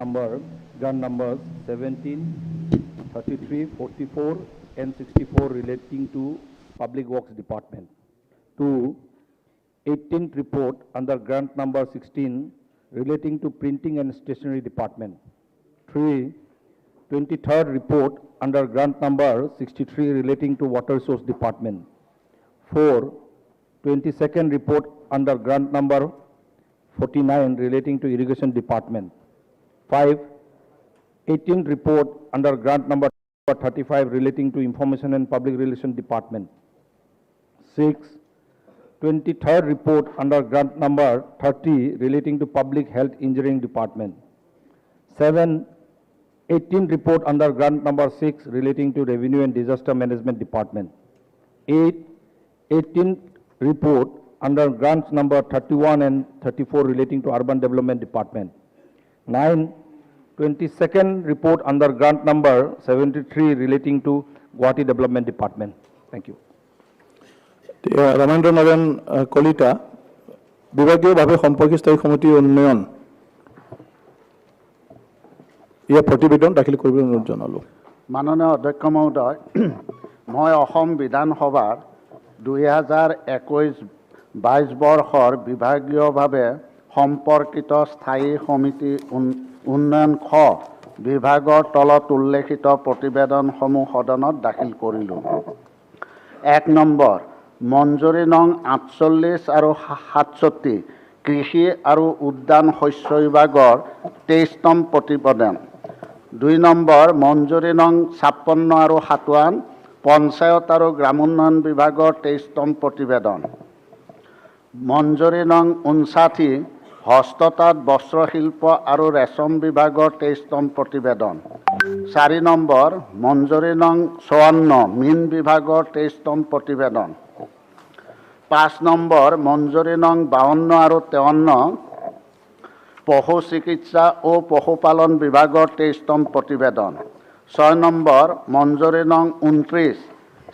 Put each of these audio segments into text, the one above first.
Number grant numbers 17, 33, 44 and 64 relating to Public Works Department. 2, 18th report under grant number 16 relating to Printing and Stationery Department. 3, 23rd report under grant number 63 relating to Water Resource Department. 4, 22nd report under grant number 49 relating to Irrigation Department. 5, 18th report under grant number 35 relating to Information and Public Relations Department. 6, 23rd report under grant number 30 relating to Public Health Engineering Department. 7, 18th report under grant number 6 relating to Revenue and Disaster Management Department. 8, 18th report under grants number 31 and 34 relating to Urban Development Department. 9, 22nd report under grant number 73 relating to Guwahati Development Department. Thank you. Ramendra Narayan Kalita, বিভাগীয়ভাৱে সম্পৰ্কীয় স্থায়ী সমিতিৰ উন্নয়ন, ইয়াৰ প্ৰতিবেদন দাখিল কৰিবলৈ অনুৰোধ জনালোঁ। মাননীয় অধ্যক্ষ মহোদয়, মই অসম বিধানসভাৰ 2021-22 বৰ্ষৰ বিভাগীয়ভাৱে সম্পৰ্কিত স্থায়ী সমিতি উন্নয়ন খ বিভাগৰ তলত উল্লেখিত প্ৰতিবেদনসমূহ সদনত দাখিল কৰিলোঁ। 1 নম্বৰ, মঞ্জুৰি নং 48 আৰু 67 কৃষি আৰু উদ্যান শস্য বিভাগৰ 23তম প্ৰতিবেদন। 2 নম্বৰ, মঞ্জুৰি নং 56 আৰু 57 পঞ্চায়ত আৰু গ্ৰামোন্নয়ন বিভাগৰ 23তম প্ৰতিবেদন। মঞ্জুৰি নং 59 হস্ততাঁত বস্ত্ৰশিল্প আৰু ৰেচম বিভাগৰ 23তম প্ৰতিবেদন। 4 নম্বৰ, মঞ্জুৰি নং 54 মীন বিভাগৰ 23তম প্ৰতিবেদন। 5 নম্বৰ, মঞ্জুৰি নং 52 আৰু 53 পশু চিকিৎসা ও পশুপালন বিভাগৰ 23তম প্ৰতিবেদন। 6 নম্বৰ, মঞ্জুৰি নং 29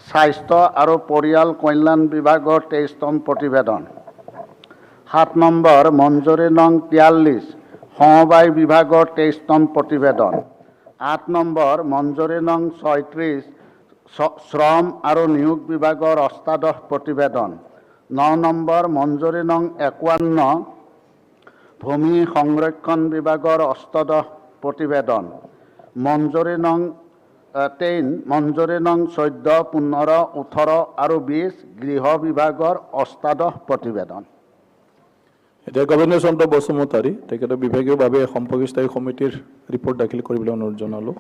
স্বাস্থ্য আৰু পৰিয়াল কল্যাণ বিভাগৰ 23তম প্ৰতিবেদন। 7 নম্বৰ, মঞ্জুৰি নং 43 সমবায় বিভাগৰ 23তম প্ৰতিবেদন। 8 নম্বৰ, মঞ্জুৰি নং 36 শ্ৰম আৰু নিয়োগ বিভাগৰ অষ্টাদশ প্ৰতিবেদন। 9 নম্বৰ, মঞ্জুৰি নং 51 ভূমি সংৰক্ষণ বিভাগৰ অষ্টাদশ প্ৰতিবেদন। মঞ্জুৰি নং 23, মঞ্জুৰি নং 14, 15, 18 আৰু 20 গৃহ বিভাগৰ অষ্টাদশ প্ৰতিবেদন। এতিয়া গোবিন্দ চন্দ্ৰ বসুমতাৰী, তেখেতৰ বিভাগীয়ভাৱে সম্পৰ্কীয় স্থায়ী সমিতিৰ ৰিপৰ্ট দাখিল কৰিবলৈ অনুৰোধ জনালোঁ।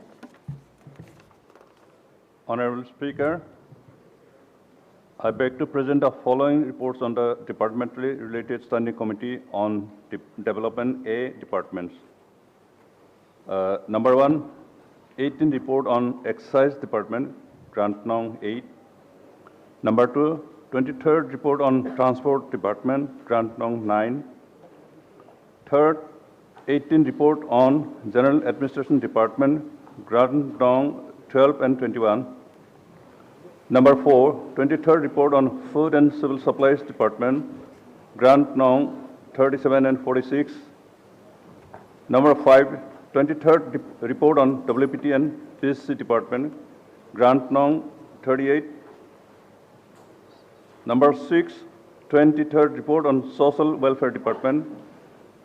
Honorable Speaker, I beg to present the following reports on the departmentally related standing committee on Development A departments. Number 1, 18 report on Excise Department, grant no. 8. Number 2, 23rd report on Transport Department, grant no. 9. Third, 18 report on General Administration Department, grant no. 12 and 21. Number 4, 23rd report on Food and Civil Supplies Department, grant no. 37 and 46. Number 5, 23rd report on WPT and PSC Department, grant no. 38. Number 6, 23rd report on Social Welfare Department,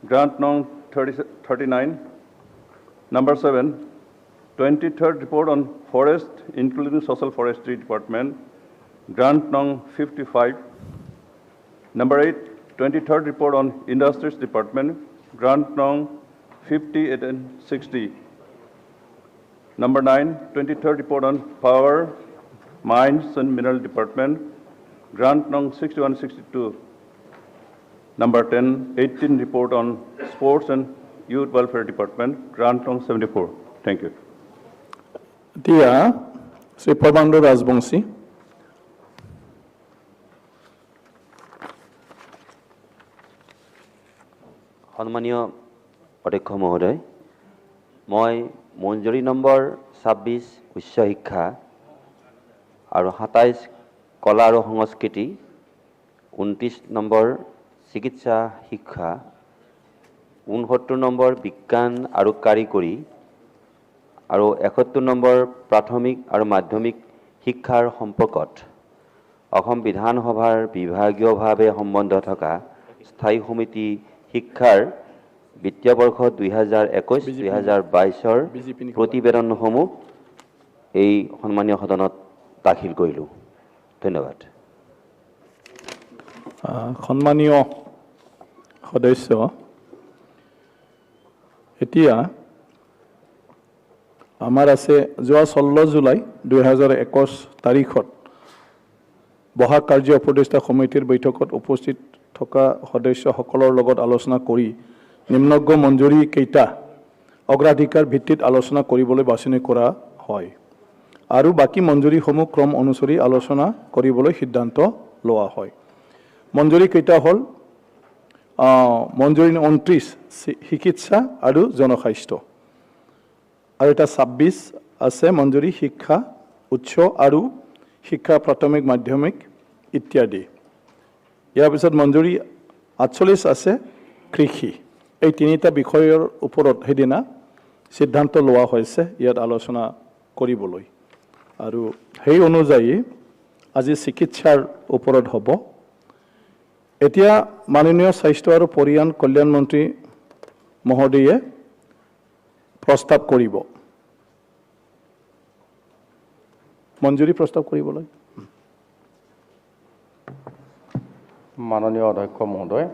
grant no. 39. Number 7, 23rd report on Forest, including Social Forestry Department, grant no. 55. Number 8, 23rd report on Industries Department, grant no. 58 and 60. Number 9, 23rd report on Power, Mines and Mineral Department, grant no. 61-62. Number 10, 18 report on Sports and Youth Welfare Department, grant no. 74. Thank you. এতিয়া শ্ৰী প্ৰবান্দ ৰাজবংশী। সন্মানীয় অধ্যক্ষ মহোদয়, মই মঞ্জুৰি number 26 উচ্চ শিক্ষা আৰু 27 কলা আৰু সংস্কৃতি, 29 নম্বৰ চিকিৎসা শিক্ষা, 69 নম্বৰ বিজ্ঞান আৰু কাৰিকৰী আৰু 71 নম্বৰ প্ৰাথমিক আৰু মাধ্যমিক শিক্ষাৰ সম্পৰ্কত অসম বিধানসভাৰ বিভাগীয়ভাৱে সম্বন্ধ থকা স্থায়ী সমিতি শিক্ষাৰ বিত্তীয় বৰ্ষ 2021-2022ৰ প্ৰতিবেদনসমূহ এই সন্মানীয় সদনত দাখিল কৰিলোঁ। ধন্যবাদ। সন্মানীয় সদস্য, এতিয়া আমাৰ আছে যোৱা 16 জুলাই 2021 তাৰিখত বহা কাৰ্য উপদেষ্টা সমিতিৰ বৈঠকত উপস্থিত থকা সদস্যসকলৰ লগত আলোচনা কৰি নিম্নজ্ঞ মঞ্জুৰি কেইটা অগ্ৰাধিকাৰ ভিত্তিত আলোচনা কৰিবলৈ বাছনি কৰা হয় আৰু বাকী মঞ্জুৰিসমূহ ক্ৰম অনুসৰি আলোচনা কৰিবলৈ সিদ্ধান্ত লোৱা হয়। মঞ্জুৰি কেইটা হ'ল মঞ্জুৰি 29 চিকিৎসা আৰু জনস্বাস্থ্য, আৰু এটা 26 আছে মঞ্জুৰি শিক্ষা উচ্চ আৰু শিক্ষা প্ৰাথমিক মাধ্যমিক ইত্যাদি। ইয়াৰ পিছত মঞ্জুৰি 48 আছে কৃষি। এই তিনিটা বিষয়ৰ ওপৰত সেইদিনা সিদ্ধান্ত লোৱা হৈছে ইয়াত আলোচনা কৰিবলৈ, আৰু সেই অনুযায়ী আজি চিকিৎসাৰ ওপৰত হ'ব। এতিয়া মাননীয় স্বাস্থ্য আৰু পৰিয়াল কল্যাণ মন্ত্ৰী মহোদয়ে প্ৰস্তাৱ কৰিব, মঞ্জুৰি প্ৰস্তাৱ কৰিবলৈ। মাননীয় অধ্যক্ষ মহোদয়,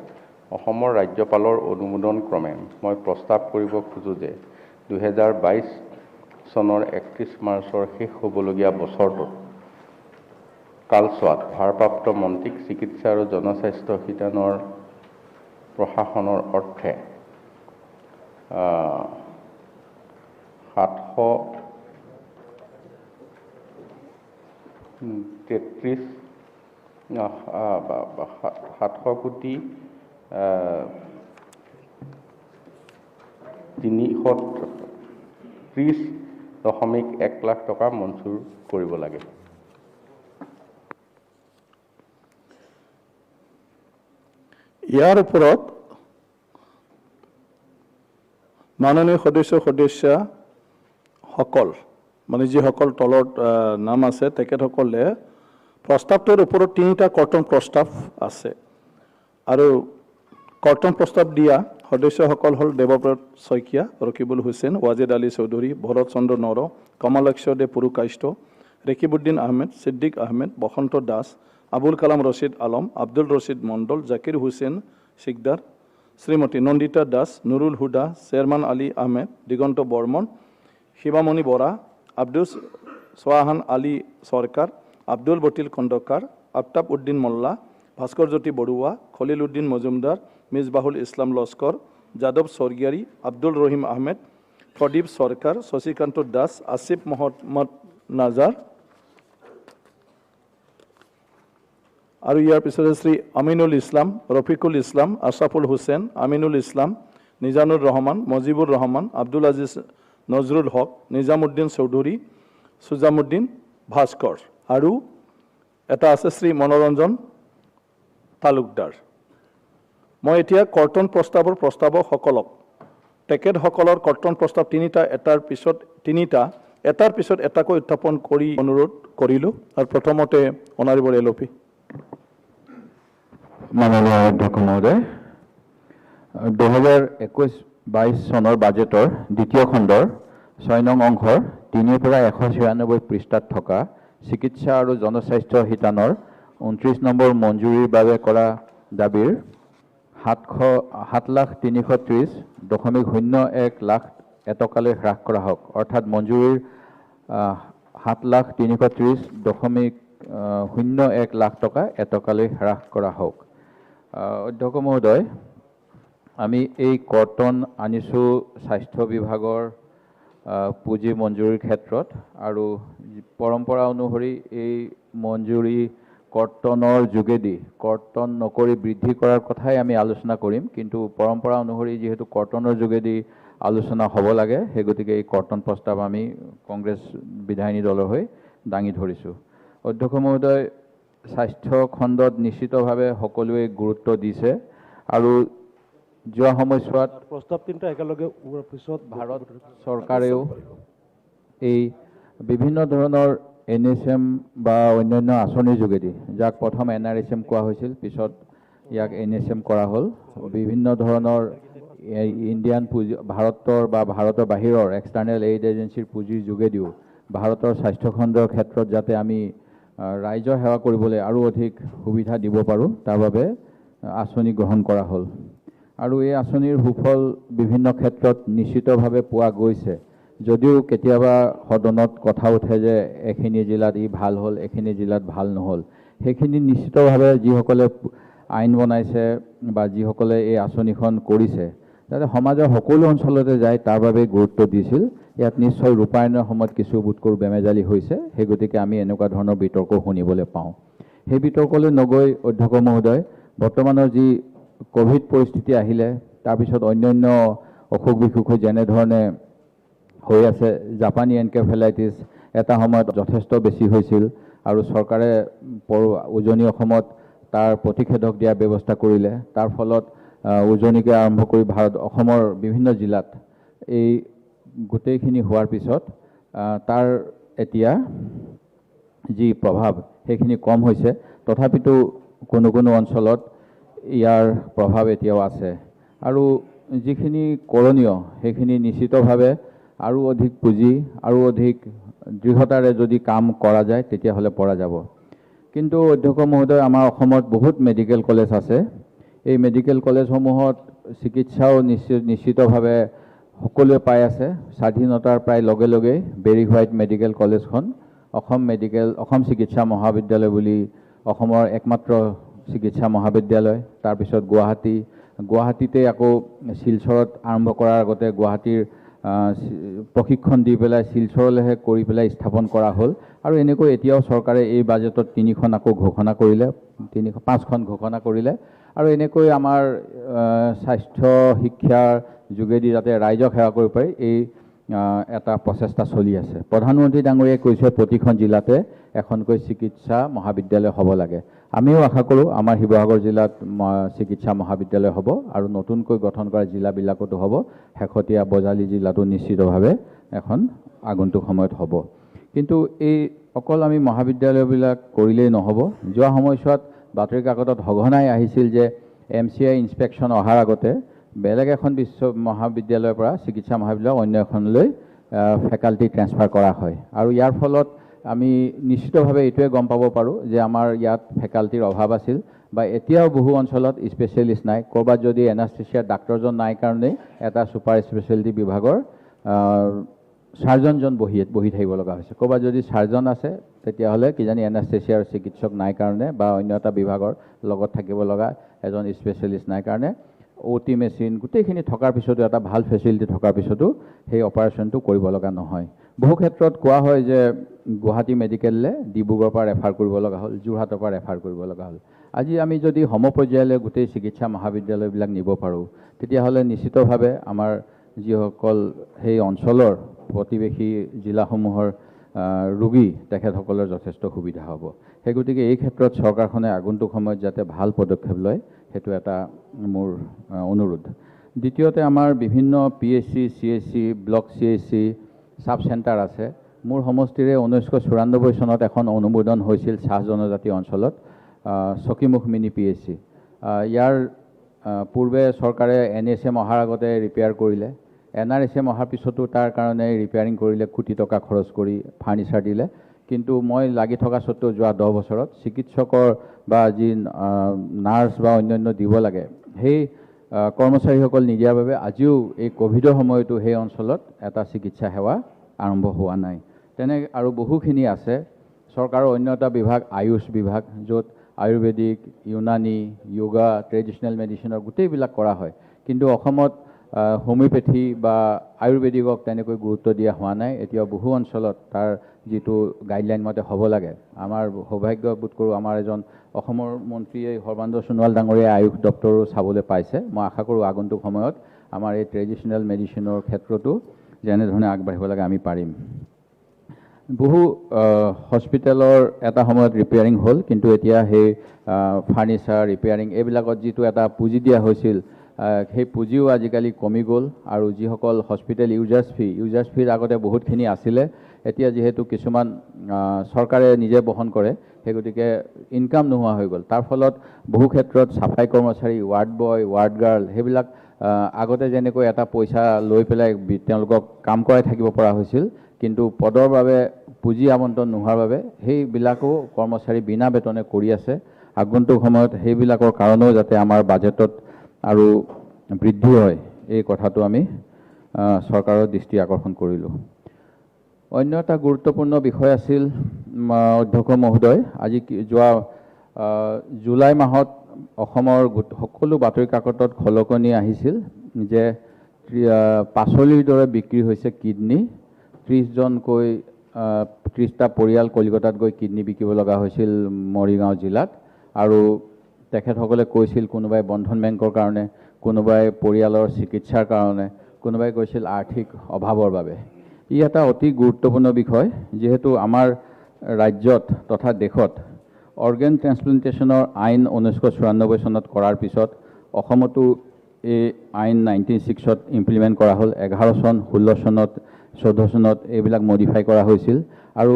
অসমৰ ৰাজ্যপালৰ অনুমোদন ক্ৰমে মই প্ৰস্তাৱ কৰিব খোজোঁ যে 2022 চনৰ 31 মাৰ্চৰ শেষ হ'বলগীয়া বছৰটোত কালচোৱাত ভাৰপ্ৰাপ্ত মন্ত্ৰীক চিকিৎসা আৰু জনস্বাস্থ্য শিতানৰ প্ৰশাসনৰ অৰ্থে 733 কোটি 330.1 লাখ টকা মঞ্জুৰ কৰিব লাগে। ইয়াৰ ওপৰত মাননীয় সদস্য সদস্যাসকল, মানে যিসকল তলত নাম আছে তেখেতসকলে প্ৰস্তাৱটোৰ ওপৰত তিনিটা কৰ্তন প্ৰস্তাৱ আছে, আৰু কৰ্তন প্ৰস্তাৱ দিয়া সদস্যসকল হ'ল দেৱব্ৰত শইকীয়া, ৰকিবুল হুছেইন, ৱাজেদ আলী চৌধুৰী, ভৰত চন্দ্ৰ নৰ, কমলাক্ষ দে পুৰুকাষ্ঠ, ৰেকিবুদ্দিন আহমেদ, ছিদ্দিক আহমেদ, বসন্ত দাস, আবুল কালাম ৰছিদ আলম, আব্দুল ৰছিদ মণ্ডল, জাকিৰ হুছেইন শিকদাৰ, শ্ৰীমতী নন্দিতা দাস, নুৰুল হুদা, শ্বেৰমান আলী আহমেদ, দিগন্ত বৰ্মন, শিৱামণি বৰা, আব্দুল সোৱাহান আলী চৰকাৰ, আব্দুল বতিল খন্দকাৰ, আফতাব উদ্দিন মোল্লা, ভাস্কৰজ্যোতি বৰুৱা, খলিল উদ্দিন মজুমদাৰ, মিছবাহুল ইছলাম লস্কৰ, যাদৱ স্বৰ্গীয়াৰী, আব্দুল ৰহিম আহমেদ, প্ৰদীপ চৰকাৰ, শশীকান্ত দাস, আসিফ মহম্মদ নাজাৰ, আৰু ইয়াৰ পিছতে শ্ৰী আমিনুল ইছলাম, ৰফিকুল ইছলাম, আছাফুল হুছেইন, আমিনুল ইছলাম, নিজানুৰ ৰহমান, মজিবুৰ ৰহমান, আব্দুল আজিজ নজৰুল হক, নিজামুদ্দিন চৌধুৰী, সুজামুদ্দিন ভাস্কৰ, আৰু এটা আছে শ্ৰী মনোৰঞ্জন তালুকদাৰ। মই এতিয়া কৰ্তন প্ৰস্তাৱৰ প্ৰস্তাৱকসকলক তেখেতসকলৰ কৰ্তন প্ৰস্তাৱ তিনিটা এটাৰ পিছত তিনিটা এটাৰ পিছত এটাকৈ উত্থাপন কৰি অনুৰোধ কৰিলোঁ। আৰু প্ৰথমতে অনাৰেবল এল অ' পি। মাননীয় অধ্যক্ষ মহোদয়, 2021-22 চনৰ বাজেটৰ দ্বিতীয় খণ্ডৰ 6 নং অংশৰ 3ৰ পৰা 196 পৃষ্ঠাত থকা চিকিৎসা আৰু জনস্বাস্থ্য শিতানৰ 29 নম্বৰ মঞ্জুৰিৰ বাবে কৰা দাবীৰ 7,330.01 লাখ এটকালৈ হ্ৰাস কৰা হওক, অৰ্থাৎ মঞ্জুৰিৰ 7,330.01 লাখ টকা এটকালৈ হ্ৰাস কৰা হওক। অধ্যক্ষ মহোদয়, আমি এই কৰ্তন আনিছোঁ স্বাস্থ্য বিভাগৰ পুঁজি মঞ্জুৰিৰ ক্ষেত্ৰত, আৰু পৰম্পৰা অনুসৰি এই মঞ্জুৰি কৰ্তনৰ যোগেদি কৰ্তন নকৰি বৃদ্ধি কৰাৰ কথাই আমি আলোচনা কৰিম, কিন্তু পৰম্পৰা অনুসৰি যিহেতু কৰ্তনৰ যোগেদি আলোচনা হ'ব লাগে, সেই গতিকে এই কৰ্তন প্ৰস্তাৱ আমি কংগ্ৰেছ বিধায়িনী দলৰ হৈ দাঙি ধৰিছোঁ। অধ্যক্ষ মহোদয়, স্বাস্থ্য খণ্ডত নিশ্চিতভাৱে সকলোৱে গুৰুত্ব দিছে, আৰু যোৱা সময়ছোৱাত প্ৰস্তাৱ তিনিটা একেলগে পিছত ভাৰত চৰকাৰেও এই বিভিন্ন ধৰণৰ NHM বা অন্যান্য আঁচনিৰ যোগেদি, যাক প্ৰথম NRHM কোৱা হৈছিল, পিছত ইয়াক NHM কৰা হ'ল, বিভিন্ন ধৰণৰ ইণ্ডিয়ান পুঁজি, ভাৰতৰ বা ভাৰতৰ বাহিৰৰ এক্সটাৰ্নেল এইড এজেঞ্চিৰ পুঁজিৰ যোগেদিও ভাৰতৰ স্বাস্থ্যখণ্ডৰ ক্ষেত্ৰত যাতে আমি ৰাইজৰ সেৱা কৰিবলৈ আৰু অধিক সুবিধা দিব পাৰোঁ তাৰ বাবে আঁচনি গ্ৰহণ কৰা হ'ল। আৰু এই আঁচনিৰ সুফল বিভিন্ন ক্ষেত্ৰত নিশ্চিতভাৱে পোৱা গৈছে, যদিও কেতিয়াবা সদনত কথা উঠে যে এখিনি জিলাত ই ভাল হ'ল, এখিনি জিলাত ভাল নহ'ল। সেইখিনি নিশ্চিতভাৱে যিসকলে আইন বনাইছে বা যিসকলে এই আঁচনিখন কৰিছে যাতে সমাজৰ সকলো অঞ্চলতে যায় তাৰ বাবে গুৰুত্ব দিছিল। ইয়াত নিশ্চয় ৰূপায়ণৰ সময়ত কিছু বোধকৰো বেমেজালি হৈছে, সেই গতিকে আমি এনেকুৱা ধৰণৰ বিতৰ্ক শুনিবলৈ পাওঁ। সেই বিতৰ্কলৈ নগৈ অধ্যক্ষ মহোদয়, বৰ্তমানৰ যি ক'ভিড পৰিস্থিতি আহিলে, তাৰপিছত অন্যান্য অসুখ বিসুখো যেনেধৰণে হৈ আছে, জাপানী এনকেফেলাইটিছ এটা সময়ত যথেষ্ট বেছি হৈছিল আৰু চৰকাৰে উজনি অসমত তাৰ প্ৰতিষেধক দিয়াৰ ব্যৱস্থা কৰিলে। তাৰ ফলত উজনিকে আৰম্ভ কৰি ভাৰত অসমৰ বিভিন্ন জিলাত এই গোটেইখিনি হোৱাৰ পিছত তাৰ এতিয়া যি প্ৰভাৱ সেইখিনি কম হৈছে, তথাপিতো কোনো কোনো অঞ্চলত ইয়াৰ প্ৰভাৱ এতিয়াও আছে। আৰু যিখিনি কৰণীয় সেইখিনি নিশ্চিতভাৱে আৰু অধিক পুঁজি আৰু অধিক দৃঢ়তাৰে যদি কাম কৰা যায় তেতিয়াহ'লে পৰা যাব। কিন্তু অধ্যক্ষ মহোদয়, আমাৰ অসমত বহুত মেডিকেল কলেজ আছে। এই মেডিকেল কলেজসমূহত চিকিৎসাও নিশ্চিতভাৱে সকলোৱে পাই আছে। স্বাধীনতাৰ প্ৰায় লগে লগেই বেৰী হোৱাইট মেডিকেল কলেজখন অসম চিকিৎসা মহাবিদ্যালয় বুলি অসমৰ একমাত্ৰ চিকিৎসা মহাবিদ্যালয়। তাৰপিছত গুৱাহাটীতে আকৌ শিলচৰত আৰম্ভ কৰাৰ আগতে গুৱাহাটীৰ প্ৰশিক্ষণ দি পেলাই শিলচৰলৈহে কৰি পেলাই স্থাপন কৰা হ'ল। আৰু এনেকৈ এতিয়াও চৰকাৰে এই বাজেটত 3খন আকৌ ঘোষণা কৰিলে, 5খন ঘোষণা কৰিলে। আৰু এনেকৈ আমাৰ স্বাস্থ্য শিক্ষাৰ যোগেদি যাতে ৰাইজক সেৱা কৰিব পাৰি এই এটা প্ৰচেষ্টা চলি আছে। প্ৰধানমন্ত্ৰী ডাঙৰীয়াই কৈছে প্ৰতিখন জিলাতে এখনকৈ চিকিৎসা মহাবিদ্যালয় হ'ব লাগে। আমিও আশা কৰোঁ আমাৰ শিৱসাগৰ জিলাত চিকিৎসা মহাবিদ্যালয় হ'ব আৰু নতুনকৈ গঠন কৰা জিলাবিলাকতো হ'ব। শেহতীয়া বজালী জিলাতো নিশ্চিতভাৱে এখন আগন্তুক সময়ত হ'ব। কিন্তু এই অকল আমি মহাবিদ্যালয়বিলাক কৰিলেই নহ'ব। যোৱা সময়ছোৱাত বাতৰি কাকতত সঘনাই আহিছিল যে MCI inspection অহাৰ আগতে বেলেগ এখন বিশ্ব মহাবিদ্যালয়ৰ পৰা চিকিৎসা মহাবিদ্যালয় অন্য এখনলৈ ফেকাল্টি ট্ৰেন্সফাৰ কৰা হয়। আৰু ইয়াৰ ফলত আমি নিশ্চিতভাৱে এইটোৱে গম পাব পাৰোঁ যে আমাৰ ইয়াত ফেকাল্টিৰ অভাৱ আছিল বা এতিয়াও বহু অঞ্চলত স্পেচিয়েলিষ্ট নাই। ক'ৰবাত যদি এনাস্থেচিয়াৰ ডাক্তৰজন নাই কাৰণেই এটা ছুপাৰ স্পেচিয়েলিটি বিভাগৰ চাৰ্জনজন বহি থাকিব লগা হৈছে। ক'ৰবাত যদি চাৰ্জন আছে তেতিয়াহ'লে কিজানি এনাস্থেচিয়াৰ চিকিৎসক নাই কাৰণে বা অন্য এটা বিভাগৰ লগত থাকিব লগা এজন স্পেচিয়েলিষ্ট নাই কাৰণে OT machine গোটেইখিনি থকাৰ পিছতো, এটা ভাল ফেচিলিটি থকাৰ পিছতো সেই অপাৰেশ্যনটো কৰিব লগা নহয়। বহু ক্ষেত্ৰত কোৱা হয় যে গুৱাহাটী মেডিকেললৈ ডিব্ৰুগড়ৰ পৰা ৰেফাৰ কৰিব লগা হ'ল, যোৰহাটৰ পৰা ৰেফাৰ কৰিব লগা হ'ল। আজি আমি যদি সমপৰ্যায়লৈ গোটেই চিকিৎসা মহাবিদ্যালয়বিলাক নিব পাৰোঁ তেতিয়াহ'লে নিশ্চিতভাৱে আমাৰ যিসকল সেই অঞ্চলৰ প্ৰতিবেশী জিলাসমূহৰ ৰোগী তেখেতসকলৰ যথেষ্ট সুবিধা হ'ব। সেই গতিকে এই ক্ষেত্ৰত চৰকাৰখনে আগন্তুক সময়ত যাতে ভাল পদক্ষেপ লয় সেইটো এটা মোৰ অনুৰোধ। দ্বিতীয়তে আমাৰ বিভিন্ন PHC, CHC, block CHC, sub centre আছে। মোৰ সমষ্টিৰে 1994 চনত এখন অনুমোদন হৈছিল চাহ জনজাতি অঞ্চলত চকীমুখ মিনি PHC। ইয়াৰ পূৰ্বে চৰকাৰে NHM অহাৰ আগতে ৰিপেয়াৰ কৰিলে, NRHM অহাৰ পিছতো তাৰ কাৰণে ৰিপেয়াৰিং কৰিলে, কোটি টকা খৰচ কৰি ফাৰ্নিচাৰ দিলে। কিন্তু মই লাগি থকা স্বত্তেও যোৱা 10 বছৰত চিকিৎসকৰ বা যি নাৰ্ছ বা অন্যান্য দিব লাগে সেই কৰ্মচাৰীসকল নিদিয়াৰ বাবে আজিও এই ক'ভিডৰ সময়তো সেই অঞ্চলত এটা চিকিৎসা সেৱা আৰম্ভ হোৱা নাই। তেনে আৰু বহুখিনি আছে। চৰকাৰৰ অন্য এটা বিভাগ আয়ুষ বিভাগ, য'ত আয়ুৰ্বেদিক, ইউনানী, য়োগা, ট্ৰেডিশ্যনেল মেডিচিনৰ গোটেইবিলাক কৰা হয়। কিন্তু অসমত হোমিঅ'পেথি বা আয়ুৰ্বেদিকক তেনেকৈ গুৰুত্ব দিয়া হোৱা নাই। এতিয়াও বহু অঞ্চলত তাৰ যিটো গাইডলাইন মতে হ'ব লাগে। আমাৰ সৌভাগ্য বোধ কৰোঁ আমাৰ এজন অসমৰ মন্ত্ৰীয়ে সৰ্বানন্দ সোণোৱাল ডাঙৰীয়াই আয়ুষ দপ্তৰো চাবলৈ পাইছে। মই আশা কৰোঁ আগন্তুক সময়ত আমাৰ এই ট্ৰেডিশ্যনেল মেডিচিনৰ ক্ষেত্ৰতো যেনেধৰণে আগবাঢ়িব লাগে আমি পাৰিম। বহু হস্পিটেলৰ এটা সময়ত ৰিপেয়াৰিং হ'ল, কিন্তু এতিয়া সেই ফাৰ্নিচাৰ ৰিপেয়াৰিং এইবিলাকত যিটো এটা পুঁজি দিয়া হৈছিল সেই পুঁজিও আজিকালি কমি গ'ল। আৰু যিসকল হস্পিটেল ইউজাৰ্ছ ফিৰ আগতে বহুতখিনি আছিলে, এতিয়া যিহেতু কিছুমান চৰকাৰে নিজে বহন কৰে, সেই গতিকে ইনকাম নোহোৱা হৈ গ'ল। তাৰ ফলত বহু ক্ষেত্ৰত চাফাই কৰ্মচাৰী, ৱাৰ্ড বয়, ৱাৰ্ড গাৰ্ল, সেইবিলাক আগতে যেনেকৈ এটা পইচা লৈ পেলাই তেওঁলোকক কাম কৰাই থাকিব পৰা হৈছিল, কিন্তু পদৰ বাবে পুঁজি আবণ্টন নোহোৱাৰ বাবে সেইবিলাকো কৰ্মচাৰী বিনা বেতনে কৰি আছে। আগন্তুক সময়ত সেইবিলাকৰ কাৰণেও যাতে আমাৰ বাজেটত আৰু বৃদ্ধি হয়, এই কথাটো আমি চৰকাৰৰ দৃষ্টি আকৰ্ষণ কৰিলোঁ। অন্য এটা গুৰুত্বপূৰ্ণ বিষয় আছিল অধ্যক্ষ মহোদয়, আজি যোৱা জুলাই মাহত অসমৰ সকলো বাতৰি কাকতত খলকনি আহিছিল যে পাচলিৰ দৰে বিক্ৰী হৈছে কিডনী। 30জনকৈ 30টা পৰিয়াল কলিকতাত গৈ কিডনী বিকিব লগা হৈছিল মৰিগাঁও জিলাত। আৰু তেখেতসকলে কৈছিল কোনোবাই বন্ধন বেংকৰ কাৰণে, কোনোবাই পৰিয়ালৰ চিকিৎসাৰ কাৰণে, কোনোবাই কৈছিল আৰ্থিক অভাৱৰ বাবে। ই এটা অতি গুৰুত্বপূৰ্ণ বিষয়, যিহেতু আমাৰ ৰাজ্যত তথা দেশত অৰ্গেন ট্ৰেন্সপ্লেণ্টেশ্যনৰ আইন 1994 চনত কৰাৰ পিছত অসমতো এই আইন 1996ত ইমপ্লিমেণ্ট কৰা হ'ল। 11 চন, 16 চনত, 14 চনত এইবিলাক মডিফাই কৰা হৈছিল। আৰু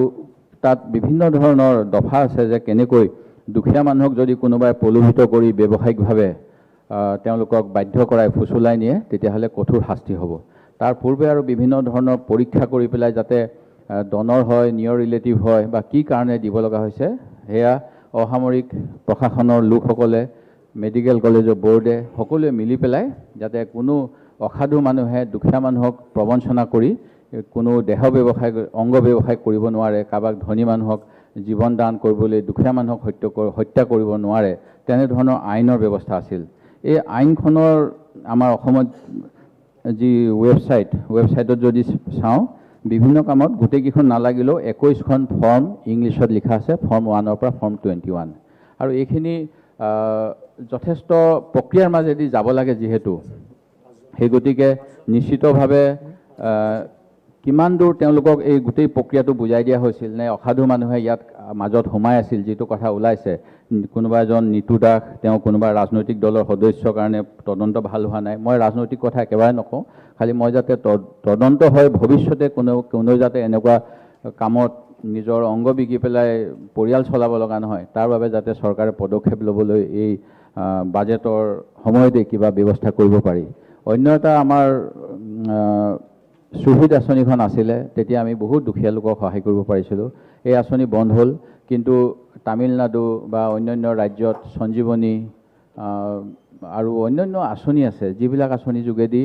তাত বিভিন্ন ধৰণৰ দফা আছে যে কেনেকৈ দুখীয়া মানুহক যদি কোনোবাই প্ৰলোভিত কৰি ব্যৱসায়িকভাৱে তেওঁলোকক বাধ্য কৰাই ফুচুলাই নিয়ে, তেতিয়াহ'লে কঠোৰ শাস্তি হ'ব। তাৰ পূৰ্বে আৰু বিভিন্ন ধৰণৰ পৰীক্ষা কৰি পেলাই যাতে ডনৰ হয়, নিয়ৰ ৰিলেটিভ হয় বা কি কাৰণে দিব লগা হৈছে, সেয়া অসামৰিক প্ৰশাসনৰ লোকসকলে, মেডিকেল কলেজৰ বৰ্ডে সকলোৱে মিলি পেলাই যাতে কোনো অসাধু মানুহে দুখীয়া মানুহক প্ৰবঞ্চনা কৰি কোনো দেহ ব্যৱসায়, অংগ ব্যৱসায় কৰিব নোৱাৰে, কাৰোবাক ধনী মানুহক জীৱন দান কৰিবলৈ দুখীয়া মানুহক হত্যা কৰিব নোৱাৰে, তেনেধৰণৰ আইনৰ ব্যৱস্থা আছিল। এই আইনখনৰ আমাৰ অসমত যি ৱেবছাইটত যদি চাওঁ, বিভিন্ন কামত গোটেইকেইখন নালাগিলেও 21খন ফৰ্ম ইংলিছত লিখা আছে, ফৰ্ম 1ৰ পৰা ফৰ্ম 21। আৰু এইখিনি যথেষ্ট প্ৰক্ৰিয়াৰ মাজেদি যাব লাগে যিহেতু, সেই গতিকে নিশ্চিতভাৱে কিমান দূৰ তেওঁলোকক এই গোটেই প্ৰক্ৰিয়াটো বুজাই দিয়া হৈছিল নে অসাধু মানুহে ইয়াত মাজত সোমাই আছিল, যিটো কথা ওলাইছে। কোনোবা এজন নিতু দাস, তেওঁ কোনোবা ৰাজনৈতিক দলৰ সদস্যৰ কাৰণে তদন্ত ভাল হোৱা নাই। মই ৰাজনৈতিক কথা একেবাৰে নকওঁ, খালি মই যাতে তদন্ত হৈ ভৱিষ্যতে কোনেও যাতে এনেকুৱা কামত নিজৰ অংগ বিকি পেলাই পৰিয়াল চলাব লগা নহয়, তাৰ বাবে যাতে চৰকাৰে পদক্ষেপ ল'বলৈ এই বাজেটৰ সময়তে কিবা ব্যৱস্থা কৰিব পাৰি। অন্য এটা আমাৰ শ্বহীদ আঁচনিখন আছিলে, তেতিয়া আমি বহুত দুখীয়া লোকক সহায় কৰিব পাৰিছিলোঁ। এই আঁচনি বন্ধ হ'ল, কিন্তু তামিলনাডু বা অন্যান্য ৰাজ্যত সঞ্জীৱনী আৰু অন্যান্য আঁচনি আছে, যিবিলাক আঁচনিৰ যোগেদি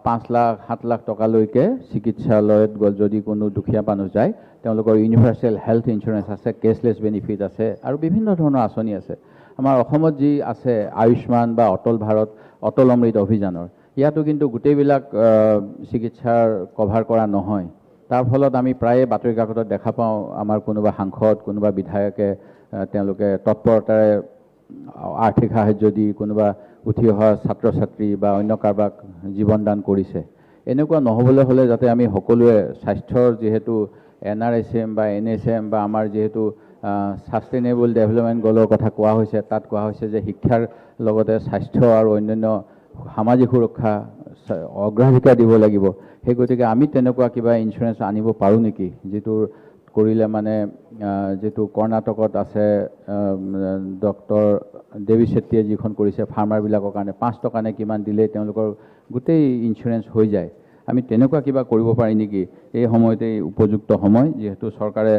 5 লাখ 7 লাখ টকালৈকে চিকিৎসালয়ত গ'ল যদি কোনো দুখীয়া মানুহ যায়, তেওঁলোকৰ ইউনিভাৰ্চেল হেল্থ ইঞ্চুৰেঞ্চ আছে, কেছলেছ বেনিফিট আছে আৰু বিভিন্ন ধৰণৰ আঁচনি আছে। আমাৰ অসমত যি আছে আয়ুষ্মান বা অটল ভাৰত, অটল অমৃত অভিযানৰ, ইয়াতো কিন্তু গোটেইবিলাক চিকিৎসাৰ কভাৰ কৰা নহয়। তাৰ ফলত আমি প্ৰায়ে বাতৰি কাকতত দেখা পাওঁ আমাৰ কোনোবা সাংসদ, কোনোবা বিধায়কে তেওঁলোকে তৎপৰতাৰে আৰ্থিক সাহায্য দি কোনোবা উঠি অহা ছাত্ৰ ছাত্ৰী বা অন্য কাৰোবাক জীৱন দান কৰিছে। এনেকুৱা নহ'বলৈ হ'লে যাতে আমি সকলোৱে স্বাস্থ্যৰ যিহেতু NRHM বা NHM বা আমাৰ যিহেতু ছাষ্টেইনেবল ডেভেলপমেণ্ট গ'লৰ কথা কোৱা হৈছে, তাত কোৱা হৈছে যে শিক্ষাৰ লগতে স্বাস্থ্য আৰু অন্যান্য সামাজিক সুৰক্ষা অগ্ৰাধিকাৰ দিব লাগিব। সেই গতিকে আমি তেনেকুৱা কিবা ইঞ্চুৰেঞ্চ আনিব পাৰোঁ নেকি, যিটো কৰিলে মানে যিটো কৰ্ণাটকত আছে ডক্টৰ দেৱী চেট্টীয়ে যিখন কৰিছে ফাৰ্মাৰবিলাকৰ কাৰণে 5 টকা নে কিমান দিলেই তেওঁলোকৰ গোটেই ইঞ্চুৰেঞ্চ হৈ যায়। আমি তেনেকুৱা কিবা কৰিব পাৰি নেকি? এই সময়তেই উপযুক্ত সময়, যিহেতু চৰকাৰে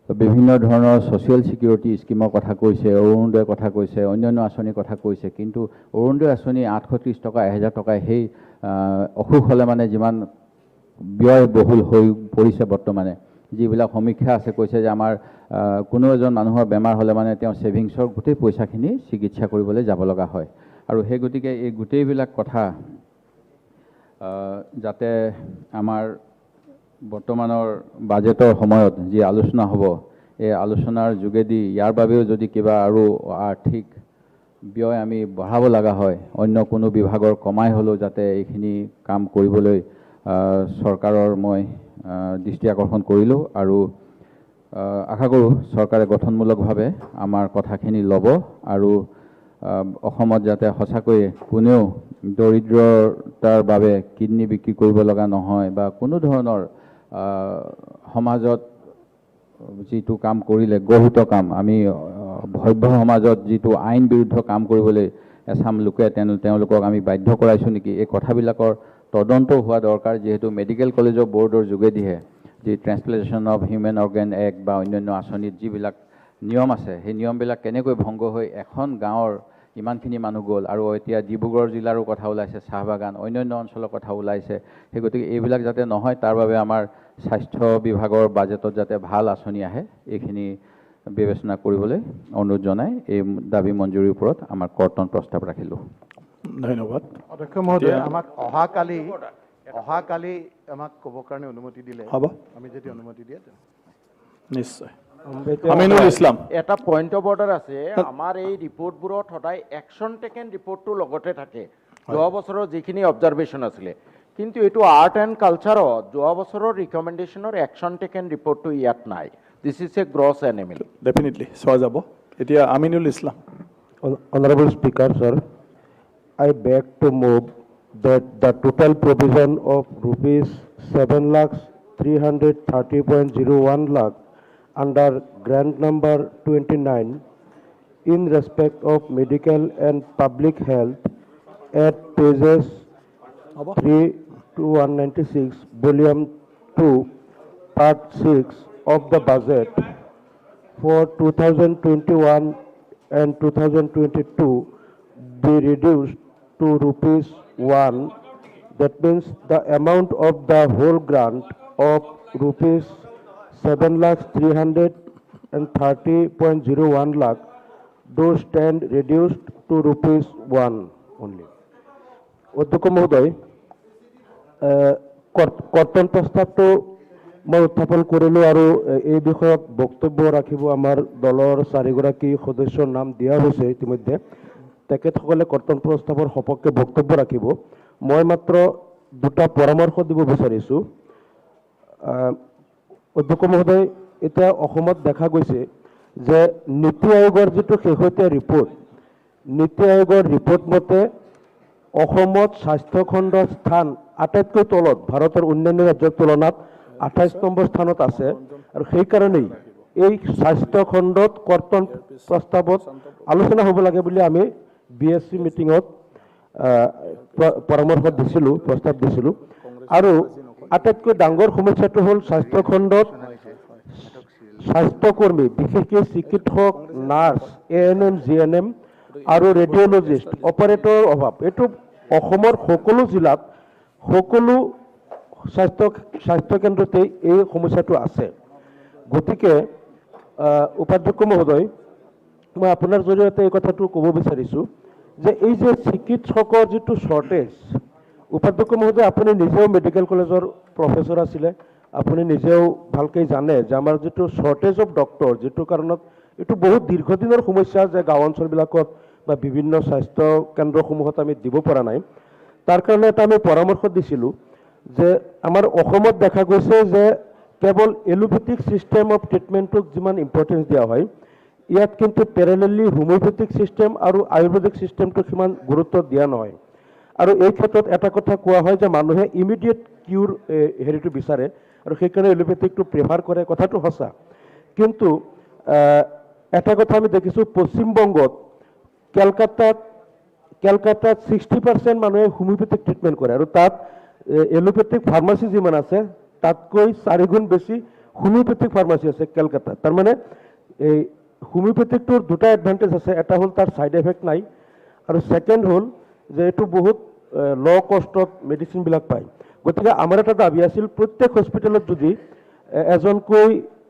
বিভিন্ন ধৰণৰ ছ'চিয়েল ছিকিউৰিটি স্কীমৰ কথা কৈছে, অৰুণোদয়ৰ কথা কৈছে, অন্যান্য আঁচনিৰ কথা কৈছে, কিন্তু অৰুণোদয় আঁচনি 830 টকা 1000 টকাই সেই অসুখ হ'লে মানে যিমান ব্যয়বহুল হৈ পৰিছে বৰ্তমানে, যিবিলাক সমীক্ষা আছে কৈছে যে আমাৰ কোনো এজন মানুহৰ বেমাৰ হ'লে মানে তেওঁ ছেভিংছৰ গোটেই পইচাখিনি চিকিৎসা কৰিবলৈ যাব লগা হয়। আৰু সেই গতিকে এই গোটেইবিলাক কথা যাতে আমাৰ বৰ্তমানৰ বাজেটৰ সময়ত যি আলোচনা হ'ব, এই আলোচনাৰ যোগেদি ইয়াৰ বাবেও যদি কিবা আৰু আৰ্থিক ব্যয় আমি বঢ়াব লগা হয়, অন্য কোনো বিভাগৰ কমাই হ'লেও যাতে এইখিনি কাম কৰিবলৈ চৰকাৰৰ মই দৃষ্টি আকৰ্ষণ কৰিলোঁ। আৰু আশা কৰোঁ চৰকাৰে গঠনমূলকভাৱে আমাৰ কথাখিনি ল'ব আৰু অসমত যাতে সঁচাকৈয়ে কোনেও দৰিদ্ৰতাৰ বাবে কিডনী বিক্ৰী কৰিব লগা নহয় বা কোনো ধৰণৰ সমাজত যিটো কাম কৰিলে গঢ়িত কাম, আমি সভ্য সমাজত যিটো আইন বিৰুদ্ধ কাম কৰিবলৈ এচাম লোকে তেওঁলোকক আমি বাধ্য কৰাইছোঁ নেকি, এই কথাবিলাকৰ তদন্ত হোৱা দৰকাৰ। যিহেতু মেডিকেল কলেজৰ বৰ্ডৰ যোগেদিহে যি transplantation of human organ act বা অন্যান্য আঁচনিত যিবিলাক নিয়ম আছে, সেই নিয়মবিলাক কেনেকৈ ভংগ হৈ এখন গাঁৱৰ ইমানখিনি মানুহ গ'ল, আৰু এতিয়া ডিব্ৰুগড় জিলাৰো কথা ওলাইছে, চাহ বাগান অন্যান্য অঞ্চলৰ কথা ওলাইছে। সেই গতিকে এইবিলাক যাতে নহয় তাৰ বাবে আমাৰ স্বাস্থ্য বিভাগৰ বাজেটত যাতে ভাল আঁচনি আহে, এইখিনি বিবেচনা কৰিবলৈ অনুৰোধ জনাই এই দাবী মঞ্জুৰিৰ ওপৰত আমাৰ কৰ্তন প্ৰস্তাৱ ৰাখিলোঁ। ধন্যবাদ অধ্যক্ষ মহোদয়। আমাক অহাকালি আমাক ক'বৰ কাৰণে অনুমতি দিলে হ'ব, আমি যদি অনুমতি দিয়ে নিশ্চয়। আমিনুল ইছলাম, এটা পইণ্ট অফ অৰ্ডাৰ আছে। আমাৰ এই ৰিপৰ্টবোৰত সদায় একশ্যন টেকেন ৰিপৰ্টটো লগতে থাকে, যোৱা বছৰৰ যিখিনি অবজাৰভেশ্যন আছিলে, কিন্তু এইটো আৰ্ট এণ্ড কালচাৰত যোৱা বছৰৰ ৰিকমেণ্ডেশ্যনৰ একশ্যন টেকেন ৰিপৰ্টটো ইয়াত নাই। This is a gross anomaly. Definitely চোৱা যাব। এতিয়া Aminul Islam. Honorable Speaker, sir, I beg to move that the total provision of rupees 7,330.01 lakh under grant number 29 in respect of medical and public health at pages 3 to 196, volume 2, part 6 of the budget for 2021 and 2022 be reduced to rupees 1. That means the amount of the whole grant of rupees 7,330.01 lakh do stand reduced to rupees 1 only. অধ্যক্ষ মহোদয়, কৰ্তন প্ৰস্তাৱটো মই উত্থাপন কৰিলোঁ আৰু এই বিষয়ত বক্তব্য ৰাখিব আমাৰ দলৰ চাৰিগৰাকী সদস্যৰ নাম দিয়া হৈছে ইতিমধ্যে। তেখেতসকলে কৰ্তন প্ৰস্তাৱৰ সপক্ষে বক্তব্য ৰাখিব। মই মাত্ৰ দুটা পৰামৰ্শ দিব বিচাৰিছোঁ। অধ্যক্ষ মহোদয়, এতিয়া অসমত দেখা গৈছে যে নীতি আয়োগৰ যিটো শেহতীয়া ৰিপৰ্ট, নীতি আয়োগৰ ৰিপৰ্ট মতে অসমত স্বাস্থ্যখণ্ডৰ স্থান আটাইতকৈ তলত, ভাৰতৰ অন্যান্য ৰাজ্যৰ তুলনাত 28 নম্বৰ স্থানত আছে। আৰু সেইকাৰণেই এই স্বাস্থ্যখণ্ডত কৰ্তন প্ৰস্তাৱত আলোচনা হ'ব লাগে বুলি আমি বি এছ চি মিটিঙত পৰামৰ্শ দিছিলোঁ, প্ৰস্তাৱ দিছিলোঁ। আৰু আটাইতকৈ ডাঙৰ সমস্যাটো হ'ল স্বাস্থ্যখণ্ডত স্বাস্থ্যকৰ্মী, বিশেষকৈ চিকিৎসক, nurse, A N M, G N M আৰু ৰেডিঅ'লজিষ্ট, অপাৰেটৰৰ অভাৱ। এইটো অসমৰ সকলো জিলাত সকলো স্বাস্থ্যকেন্দ্ৰতেই এই সমস্যাটো আছে। গতিকে উপাধ্যক্ষ মহোদয়, মই আপোনাৰ জৰিয়তে এই কথাটো ক'ব বিচাৰিছোঁ যে এই যে চিকিৎসকৰ যিটো শ্বৰ্টেজ, উপাধ্যক্ষ মহোদয় আপুনি নিজেও মেডিকেল কলেজৰ প্ৰফেচৰ আছিলে, আপুনি নিজেও ভালকৈ জানে যে আমাৰ যিটো শ্বৰ্টেজ অফ ডক্টৰ, যিটো কাৰণত এইটো বহুত দীৰ্ঘদিনৰ সমস্যা যে গাঁও অঞ্চলবিলাকত বা বিভিন্ন স্বাস্থ্য কেন্দ্ৰসমূহত আমি দিব পৰা নাই। তাৰ কাৰণে এটা আমি পৰামৰ্শ দিছিলোঁ যে আমাৰ অসমত দেখা গৈছে যে কেৱল এলোপেথিক ছিষ্টেম অফ ট্ৰিটমেণ্টটোক যিমান ইম্পৰ্টেঞ্চ দিয়া হয়, ইয়াত কিন্তু পেৰেলেলি হোমিঅ'পেথিক ছিষ্টেম আৰু আয়ুৰ্বেদিক ছিষ্টেমটোক সিমান গুৰুত্ব দিয়া নহয়। আৰু এই ক্ষেত্ৰত এটা কথা কোৱা হয় যে মানুহে ইমিডিয়েট কিউৰ হেৰিটো বিচাৰে আৰু সেইকাৰণে এলোপেথিকটো প্ৰিফাৰ কৰে, কথাটো সঁচা। কিন্তু এটা কথা আমি দেখিছোঁ, পশ্চিমবংগত কেলকাতাত 60% মানুহে হোমিঅ'পেথিক ট্ৰিটমেণ্ট কৰে আৰু তাত এলোপেথিক ফাৰ্মাচী যিমান আছে তাতকৈ 4 গুণ বেছি হোমিঅ'পেথিক ফাৰ্মাচী আছে কেলকাতাত। তাৰমানে এই হোমিঅ'পেথিকটোৰ দুটা এডভান্টেজ আছে, এটা হ'ল তাৰ ছাইড এফেক্ট নাই আৰু ছেকেণ্ড হ'ল যে এইটো বহুত ল' কষ্টত মেডিচিনবিলাক পায়। গতিকে আমাৰ এটা দাবী আছিল প্ৰত্যেক হস্পিটেলত যদি এজনকৈ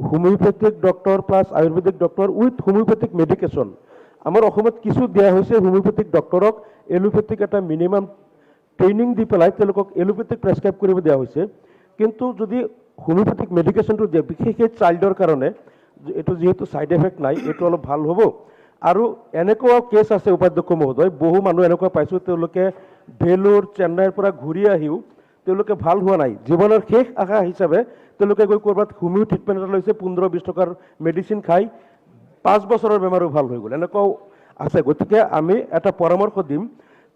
homeopathic doctor plus Ayurvedic doctor with homeopathic medication, আমাৰ অসমত কিছু দিয়া হৈছে হোমিঅ'পেথিক ডক্টৰক এলোপেথিক এটা মিনিমাম ট্ৰেইনিং দি পেলাই তেওঁলোকক এলোপেথিক প্ৰেছক্ৰাইব কৰিব দিয়া হৈছে, কিন্তু যদি হোমিঅ'পেথিক মেডিকেশ্যনটো দিয়ে বিশেষকৈ চাইল্ডৰ কাৰণে, এইটো যিহেতু ছাইড এফেক্ট নাই, এইটো অলপ ভাল হ'ব। আৰু এনেকুৱাও কেছ আছে উপাধ্যক্ষ মহোদয়, বহু মানুহ এনেকুৱা পাইছোঁ তেওঁলোকে ভেলোৰ, চেন্নাইৰ পৰা ঘূৰি আহিও তেওঁলোকে ভাল হোৱা নাই, জীৱনৰ শেষ আশা হিচাপে তেওঁলোকে গৈ ক'ৰবাত হোমিঅ' ট্ৰিটমেণ্ট এটা লৈছে, 15-20 টকাৰ মেডিচিন খাই 5 বছৰৰ বেমাৰো ভাল হৈ গ'ল। এনেকুৱাও আছে। গতিকে আমি এটা পৰামৰ্শ দিম,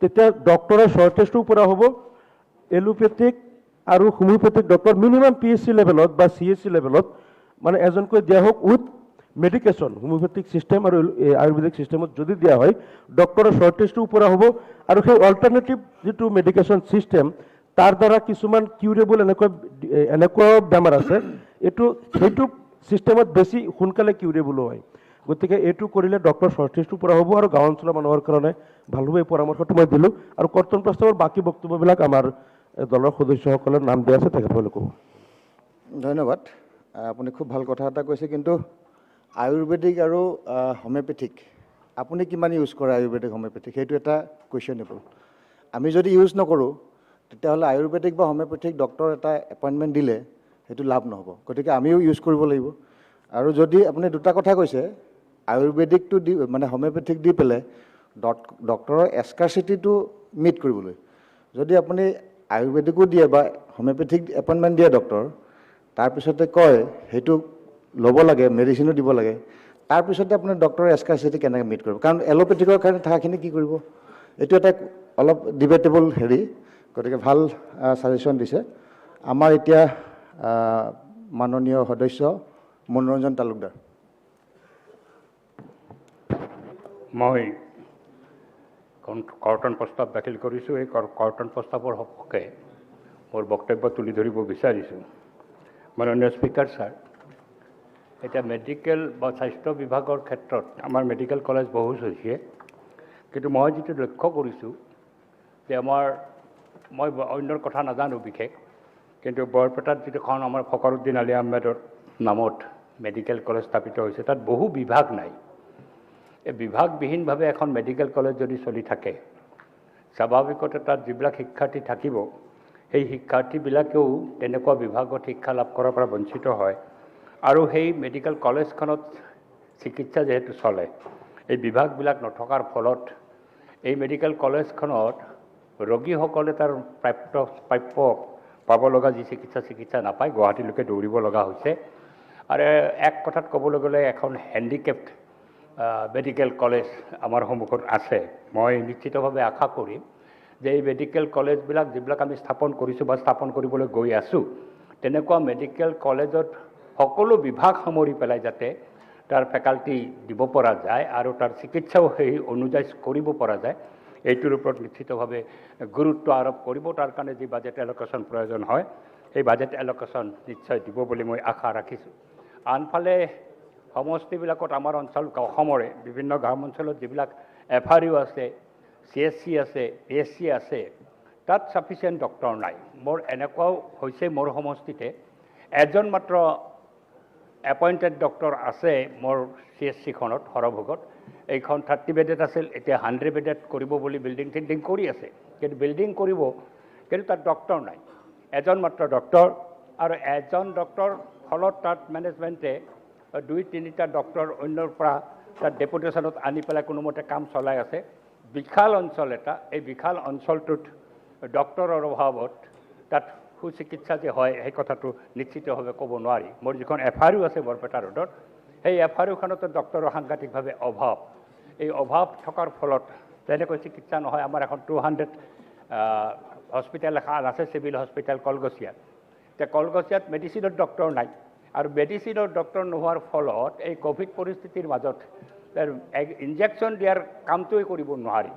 তেতিয়া ডক্টৰৰ শ্বৰ্টেজটোও পূৰা হ'ব। এলোপেথিক আৰু হোমিঅ'পেথিক ডক্টৰ মিনিমাম PHC লেভেলত বা CHC লেভেলত মানে এজনকৈ দিয়া হওক উইথ মেডিকেশ্যন। হোমিঅ'পেথিক ছিষ্টেম আৰু আয়ুৰ্বেদিক ছিষ্টেমত যদি দিয়া হয়, ডক্টৰৰ শ্বৰ্টেজটোও পূৰা হ'ব আৰু সেই অল্টাৰনেটিভ যিটো মেডিকেশ্যন ছিষ্টেম তাৰ দ্বাৰা কিছুমান কিউৰেবল এনেকুৱাও বেমাৰ আছে, এইটো সেইটো ছিষ্টেমত বেছি সোনকালে কিউৰেবলো হয়। গতিকে এইটো কৰিলে ডক্টৰ শ্বৰ্টেজটো পূৰা হ'ব আৰু গাঁও অঞ্চলৰ মানুহৰ কাৰণে ভাল হ'ব। এই পৰামৰ্শটো মই দিলোঁ আৰু কৰ্তন প্ৰস্তাৱৰ বাকী বক্তব্যবিলাক আমাৰ দলৰ সদস্যসকলৰ নাম দিয়া আছে, তেখেতসকলে ক'ব। ধন্যবাদ, আপুনি খুব ভাল কথা এটা কৈছে। কিন্তু আয়ুৰ্বেদিক আৰু হোমিঅ'পেথিক আপুনি কিমান ইউজ কৰে আয়ুৰ্বেদিক হোমিঅ'পেথিক, সেইটো এটা কুৱেশ্যনেবল। আমি যদি ইউজ নকৰোঁ তেতিয়াহ'লে আয়ুৰ্বেদিক বা হোমিঅ'পেথিক ডক্টৰ এটা এপইণ্টমেণ্ট দিলে সেইটো লাভ নহ'ব। গতিকে আমিও ইউজ কৰিব লাগিব। আৰু যদি আপুনি দুটা কথা কৈছে, আয়ুৰ্বেদিকটো দি মানে হোমিঅ'পেথিক দি পেলাই ডক্টৰৰ এস্কাৰচিটিটো মিট কৰিবলৈ, যদি আপুনি আয়ুৰ্বেদিকো দিয়ে বা হোমিঅ'পেথিক এপইণ্টমেণ্ট দিয়ে ডক্টৰ, তাৰপিছতে কয় সেইটো ল'ব লাগে, মেডিচিনো দিব লাগে, তাৰপিছতে আপুনি ডক্টৰৰ এস্কাৰচিটি কেনেকৈ মিট কৰিব? কাৰণ এলোপেথিকৰ কাৰণে থকাখিনি কি কৰিব? এইটো এটা অলপ ডিবেটেবল হেৰি। গতিকে ভাল ছাজেশ্যন দিছে। আমাৰ এতিয়া মাননীয় সদস্য মনোৰঞ্জন তালুকদাৰ। মই কৰ্তন প্ৰস্তাৱ দাখিল কৰিছোঁ। এই কৰ্তন প্ৰস্তাৱৰ সপক্ষে মোৰ বক্তব্য তুলি ধৰিব বিচাৰিছোঁ। মাননীয় স্পীকাৰ ছাৰ, এতিয়া মেডিকেল বা স্বাস্থ্য বিভাগৰ ক্ষেত্ৰত আমাৰ মেডিকেল কলেজ বহুত হৈছে, কিন্তু মই যিটো লক্ষ্য কৰিছোঁ যে আমাৰ, মই অন্যৰ কথা নাজানো বিশেষ, কিন্তু বৰপেটাত যিখন আমাৰ ফকৰুদ্দিন আলী আহমেদৰ নামত মেডিকেল কলেজ স্থাপিত হৈছে, তাত বহু বিভাগ নাই। এই বিভাগবিহীনভাৱে এখন মেডিকেল কলেজ যদি চলি থাকে, স্বাভাৱিকতে তাত যিবিলাক শিক্ষাৰ্থী থাকিব সেই শিক্ষাৰ্থীবিলাকেও তেনেকুৱা বিভাগত শিক্ষা লাভ কৰাৰ পৰা বঞ্চিত হয়। আৰু সেই মেডিকেল কলেজখনত চিকিৎসা যিহেতু চলে, এই বিভাগবিলাক নথকাৰ ফলত এই মেডিকেল কলেজখনত ৰোগীসকলে তাৰ প্ৰাপ্য পাব লগা যি চিকিৎসা নাপায়, গুৱাহাটীলৈকে দৌৰিব লগা হৈছে। আৰু এক কথাত ক'বলৈ গ'লে এখন হেণ্ডিকেপ্ট মেডিকেল কলেজ আমাৰ সন্মুখত আছে। মই নিশ্চিতভাৱে আশা কৰিম যে এই মেডিকেল কলেজবিলাক যিবিলাক আমি স্থাপন কৰিছোঁ বা স্থাপন কৰিবলৈ গৈ আছোঁ, তেনেকুৱা মেডিকেল কলেজত সকলো বিভাগ সামৰি পেলাই যাতে তাৰ ফেকাল্টি দিব পৰা যায় আৰু তাৰ চিকিৎসাও সেই অনুযায়ী কৰিব পৰা যায়, এইটোৰ ওপৰত নিশ্চিতভাৱে গুৰুত্ব আৰোপ কৰিব। তাৰ কাৰণে যি বাজেট এল'কেশ্যন প্ৰয়োজন হয়, সেই বাজেট এল'কেশ্যন নিশ্চয় দিব বুলি মই আশা ৰাখিছোঁ। আনফালে সমষ্টিবিলাকত আমাৰ অঞ্চল অসমৰে বিভিন্ন গ্ৰাম অঞ্চলত যিবিলাক FRU আছে, CSC আছে, PSC আছে, তাত ছাফিচিয়েণ্ট ডক্টৰ নাই। মোৰ এনেকুৱাও হৈছে, মোৰ সমষ্টিতে এজন মাত্ৰ এপইণ্টেড ডক্টৰ আছে মোৰ CSCখনত সৰভোগত। এইখন 30 বেডেড আছিল, এতিয়া 100 বেডেড কৰিব বুলি বিল্ডিং চিল্ডিং কৰি আছে, কিন্তু বিল্ডিং কৰিব কিন্তু তাত ডক্টৰ নাই, এজন মাত্ৰ ডক্টৰ। আৰু এজন ডক্টৰ ফলত তাত মেনেজমেণ্টে 2-3টা ডক্টৰ অন্যৰ পৰা তাত ডেপুটেশ্যনত আনি পেলাই কোনোমতে কাম চলাই আছে। বিশাল অঞ্চল এটা, এই বিশাল অঞ্চলটোত ডক্টৰৰ অভাৱত তাত সুচিকিৎসা যে হয় সেই কথাটো নিশ্চিতভাৱে ক'ব নোৱাৰি। মোৰ যিখন FRU আছে বৰপেটা ৰোডত, সেই FRUখনতো ডক্টৰৰ সাংঘাতিকভাৱে অভাৱ। এই অভাৱ থকাৰ ফলত তেনেকৈ চিকিৎসা নহয়। আমাৰ এখন 200 হস্পিটেল এখন আছে, চিভিল হস্পিটেল কলগছিয়াত। এতিয়া কলগছিয়াত মেডিচিনৰ ডক্টৰ নাই, আৰু মেডিচিনৰ ডক্টৰ নোহোৱাৰ ফলত এই ক'ভিড পৰিস্থিতিৰ মাজত ইনজেকশ্যন দিয়াৰ কামটোৱে কৰিব নোৱাৰি।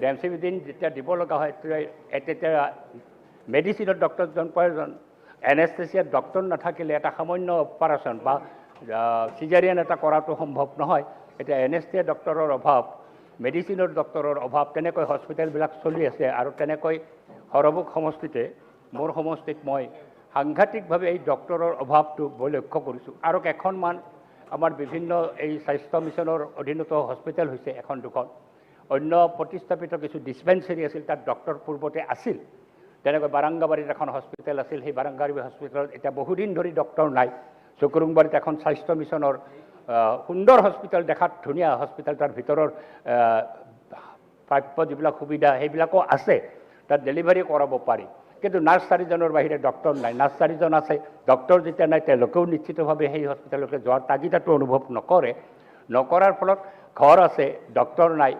ৰেমচিভিডিন যেতিয়া দিব লগা হয় তেতিয়া মেডিচিনৰ ডক্টৰজন প্ৰয়োজন, এনেস্থেচিয়াত ডক্টৰ নাথাকিলে এটা সামান্য অপাৰেশ্যন বা চিজাৰিয়ান এটা কৰাটো সম্ভৱ নহয়। এতিয়া এনেস্থেচিয়া ডক্টৰৰ অভাৱ, মেডিচিনৰ ডক্টৰৰ অভাৱ, তেনেকৈ হস্পিটেলবিলাক চলি আছে। আৰু তেনেকৈ সৰভোগ সমষ্টিতে, মোৰ সমষ্টিত মই সাংঘাতিকভাৱে এই ডক্টৰৰ অভাৱটো মই লক্ষ্য কৰিছোঁ। আৰু কেইখনমান আমাৰ বিভিন্ন এই স্বাস্থ্য মিছনৰ অধীনত হস্পিটেল হৈছে এখন দুখন, অন্য প্ৰতিস্থাপিত কিছু ডিছপেঞ্চেৰী আছিল, তাত ডক্টৰ পূৰ্বতে আছিল। তেনেকৈ বাৰাংগাবাৰীত এখন হস্পিটেল আছিল, সেই বাৰাংগাবাৰী হস্পিটেলত এতিয়া বহুদিন ধৰি ডক্টৰ নাই। চকুৰুংবাৰীত এখন স্বাস্থ্য মিছনৰ সুন্দৰ হস্পিটেল, দেখাত ধুনীয়া হস্পিটেল, তাৰ ভিতৰৰ প্ৰাপ্য যিবিলাক সুবিধা সেইবিলাকো আছে, তাত ডেলিভাৰী কৰাব পাৰি, কিন্তু নাৰ্ছ 4জনৰ বাহিৰে ডক্টৰ নাই। নাৰ্ছ 4জন আছে, ডক্টৰ যেতিয়া নাই তেওঁলোকেও নিশ্চিতভাৱে সেই হস্পিটেললৈ যোৱাৰ তাগিদাটো অনুভৱ নকৰে। নকৰাৰ ফলত ঘৰ আছে, ডক্তৰ নাই,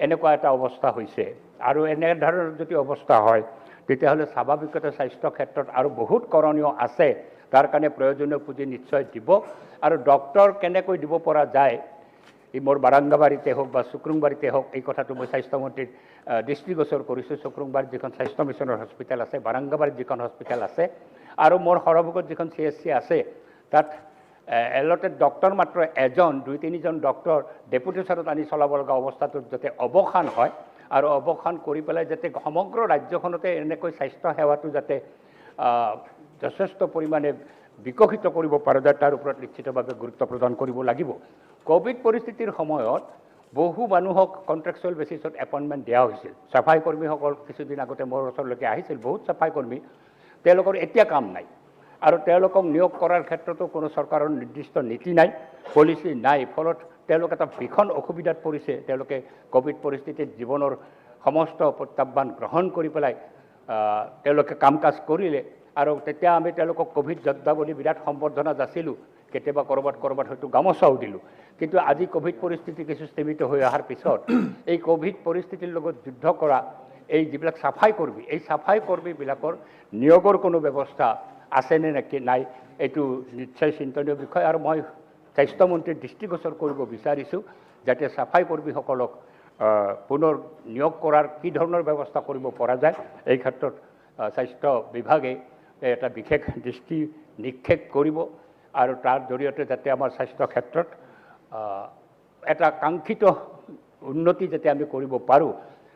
এনেকুৱা এটা অৱস্থা হৈছে। আৰু এনেধৰণৰ যদি অৱস্থা হয় তেতিয়াহ'লে স্বাভাৱিকতে স্বাস্থ্য ক্ষেত্ৰত আৰু বহুত কৰণীয় আছে, তাৰ কাৰণে প্ৰয়োজনীয় পুঁজি নিশ্চয় দিব। আৰু ডক্তৰ কেনেকৈ দিব পৰা যায়, এই মোৰ বাৰাংগাবাৰীতে হওক বা চুক্ৰুংবাৰীতে হওক, এই কথাটো মই স্বাস্থ্যমন্ত্ৰীৰ দৃষ্টিগোচৰ কৰিছোঁ। চুক্ৰুংবাৰীত যিখন স্বাস্থ্য মিছনৰ হস্পিটেল আছে, বাৰাংগাবাৰীত যিখন হস্পিটেল আছে, আৰু মোৰ সৰভোগত যিখন CSC আছে, তাত এলটেড ডক্তৰ মাত্ৰ এজন, 2-3জন ডক্তৰ ডেপুটেশ্যনত আনি চলাব লগা অৱস্থাটোত যাতে অৱসান হয়, আৰু অৱসান কৰি পেলাই যাতে সমগ্ৰ ৰাজ্যখনতে এনেকৈ স্বাস্থ্য সেৱাটো যাতে যথেষ্ট পৰিমাণে বিকশিত কৰিব পৰা যায় তাৰ ওপৰত নিশ্চিতভাৱে গুৰুত্ব প্ৰদান কৰিব লাগিব। ক'ভিড পৰিস্থিতিৰ সময়ত বহু মানুহক কণ্ট্ৰেকচুৱেল বেচিছত এপইণ্টমেণ্ট দিয়া হৈছিল। চাফাই কৰ্মীসকল কিছুদিন আগতে মোৰ ওচৰলৈকে আহিছিল, বহুত চাফাই কৰ্মী, তেওঁলোকৰ এতিয়া কাম নাই, আৰু তেওঁলোকক নিয়োগ কৰাৰ ক্ষেত্ৰতো কোনো চৰকাৰৰ নিৰ্দিষ্ট নীতি নাই, পলিচি নাই। ফলত তেওঁলোক এটা ভীষণ অসুবিধাত পৰিছে। তেওঁলোকে ক'ভিড পৰিস্থিতিত জীৱনৰ সমস্ত প্ৰত্যাহ্বান গ্ৰহণ কৰি পেলাই তেওঁলোকে কাম কাজ কৰিলে, আৰু তেতিয়া আমি তেওঁলোকক ক'ভিড যোদ্ধা বুলি বিৰাট সম্বৰ্ধনা যাচিলোঁ, কেতিয়াবা ক'ৰবাত ক'ৰবাত হয়তো গামোচাও দিলোঁ। কিন্তু আজি ক'ভিড পৰিস্থিতি কিছু স্থিমিত হৈ অহাৰ পিছত এই ক'ভিড পৰিস্থিতিৰ লগত যুদ্ধ কৰা এই যিবিলাক চাফাই কৰ্মী, এই চাফাই কৰ্মীবিলাকৰ নিয়োগৰ কোনো ব্যৱস্থা আছেনে নেকি নাই, এইটো নিশ্চয় চিন্তনীয় বিষয়। আৰু মই স্বাস্থ্যমন্ত্ৰীৰ দৃষ্টিগোচৰ কৰিব বিচাৰিছোঁ যাতে চাফাই কৰ্মীসকলক পুনৰ নিয়োগ কৰাৰ কি ধৰণৰ ব্যৱস্থা কৰিব পৰা যায়, এই ক্ষেত্ৰত স্বাস্থ্য বিভাগে এটা বিশেষ দৃষ্টি নিক্ষেপ কৰিব, আৰু তাৰ জৰিয়তে যাতে আমাৰ স্বাস্থ্য ক্ষেত্ৰত এটা কাংক্ষিত উন্নতি যাতে আমি কৰিব পাৰোঁ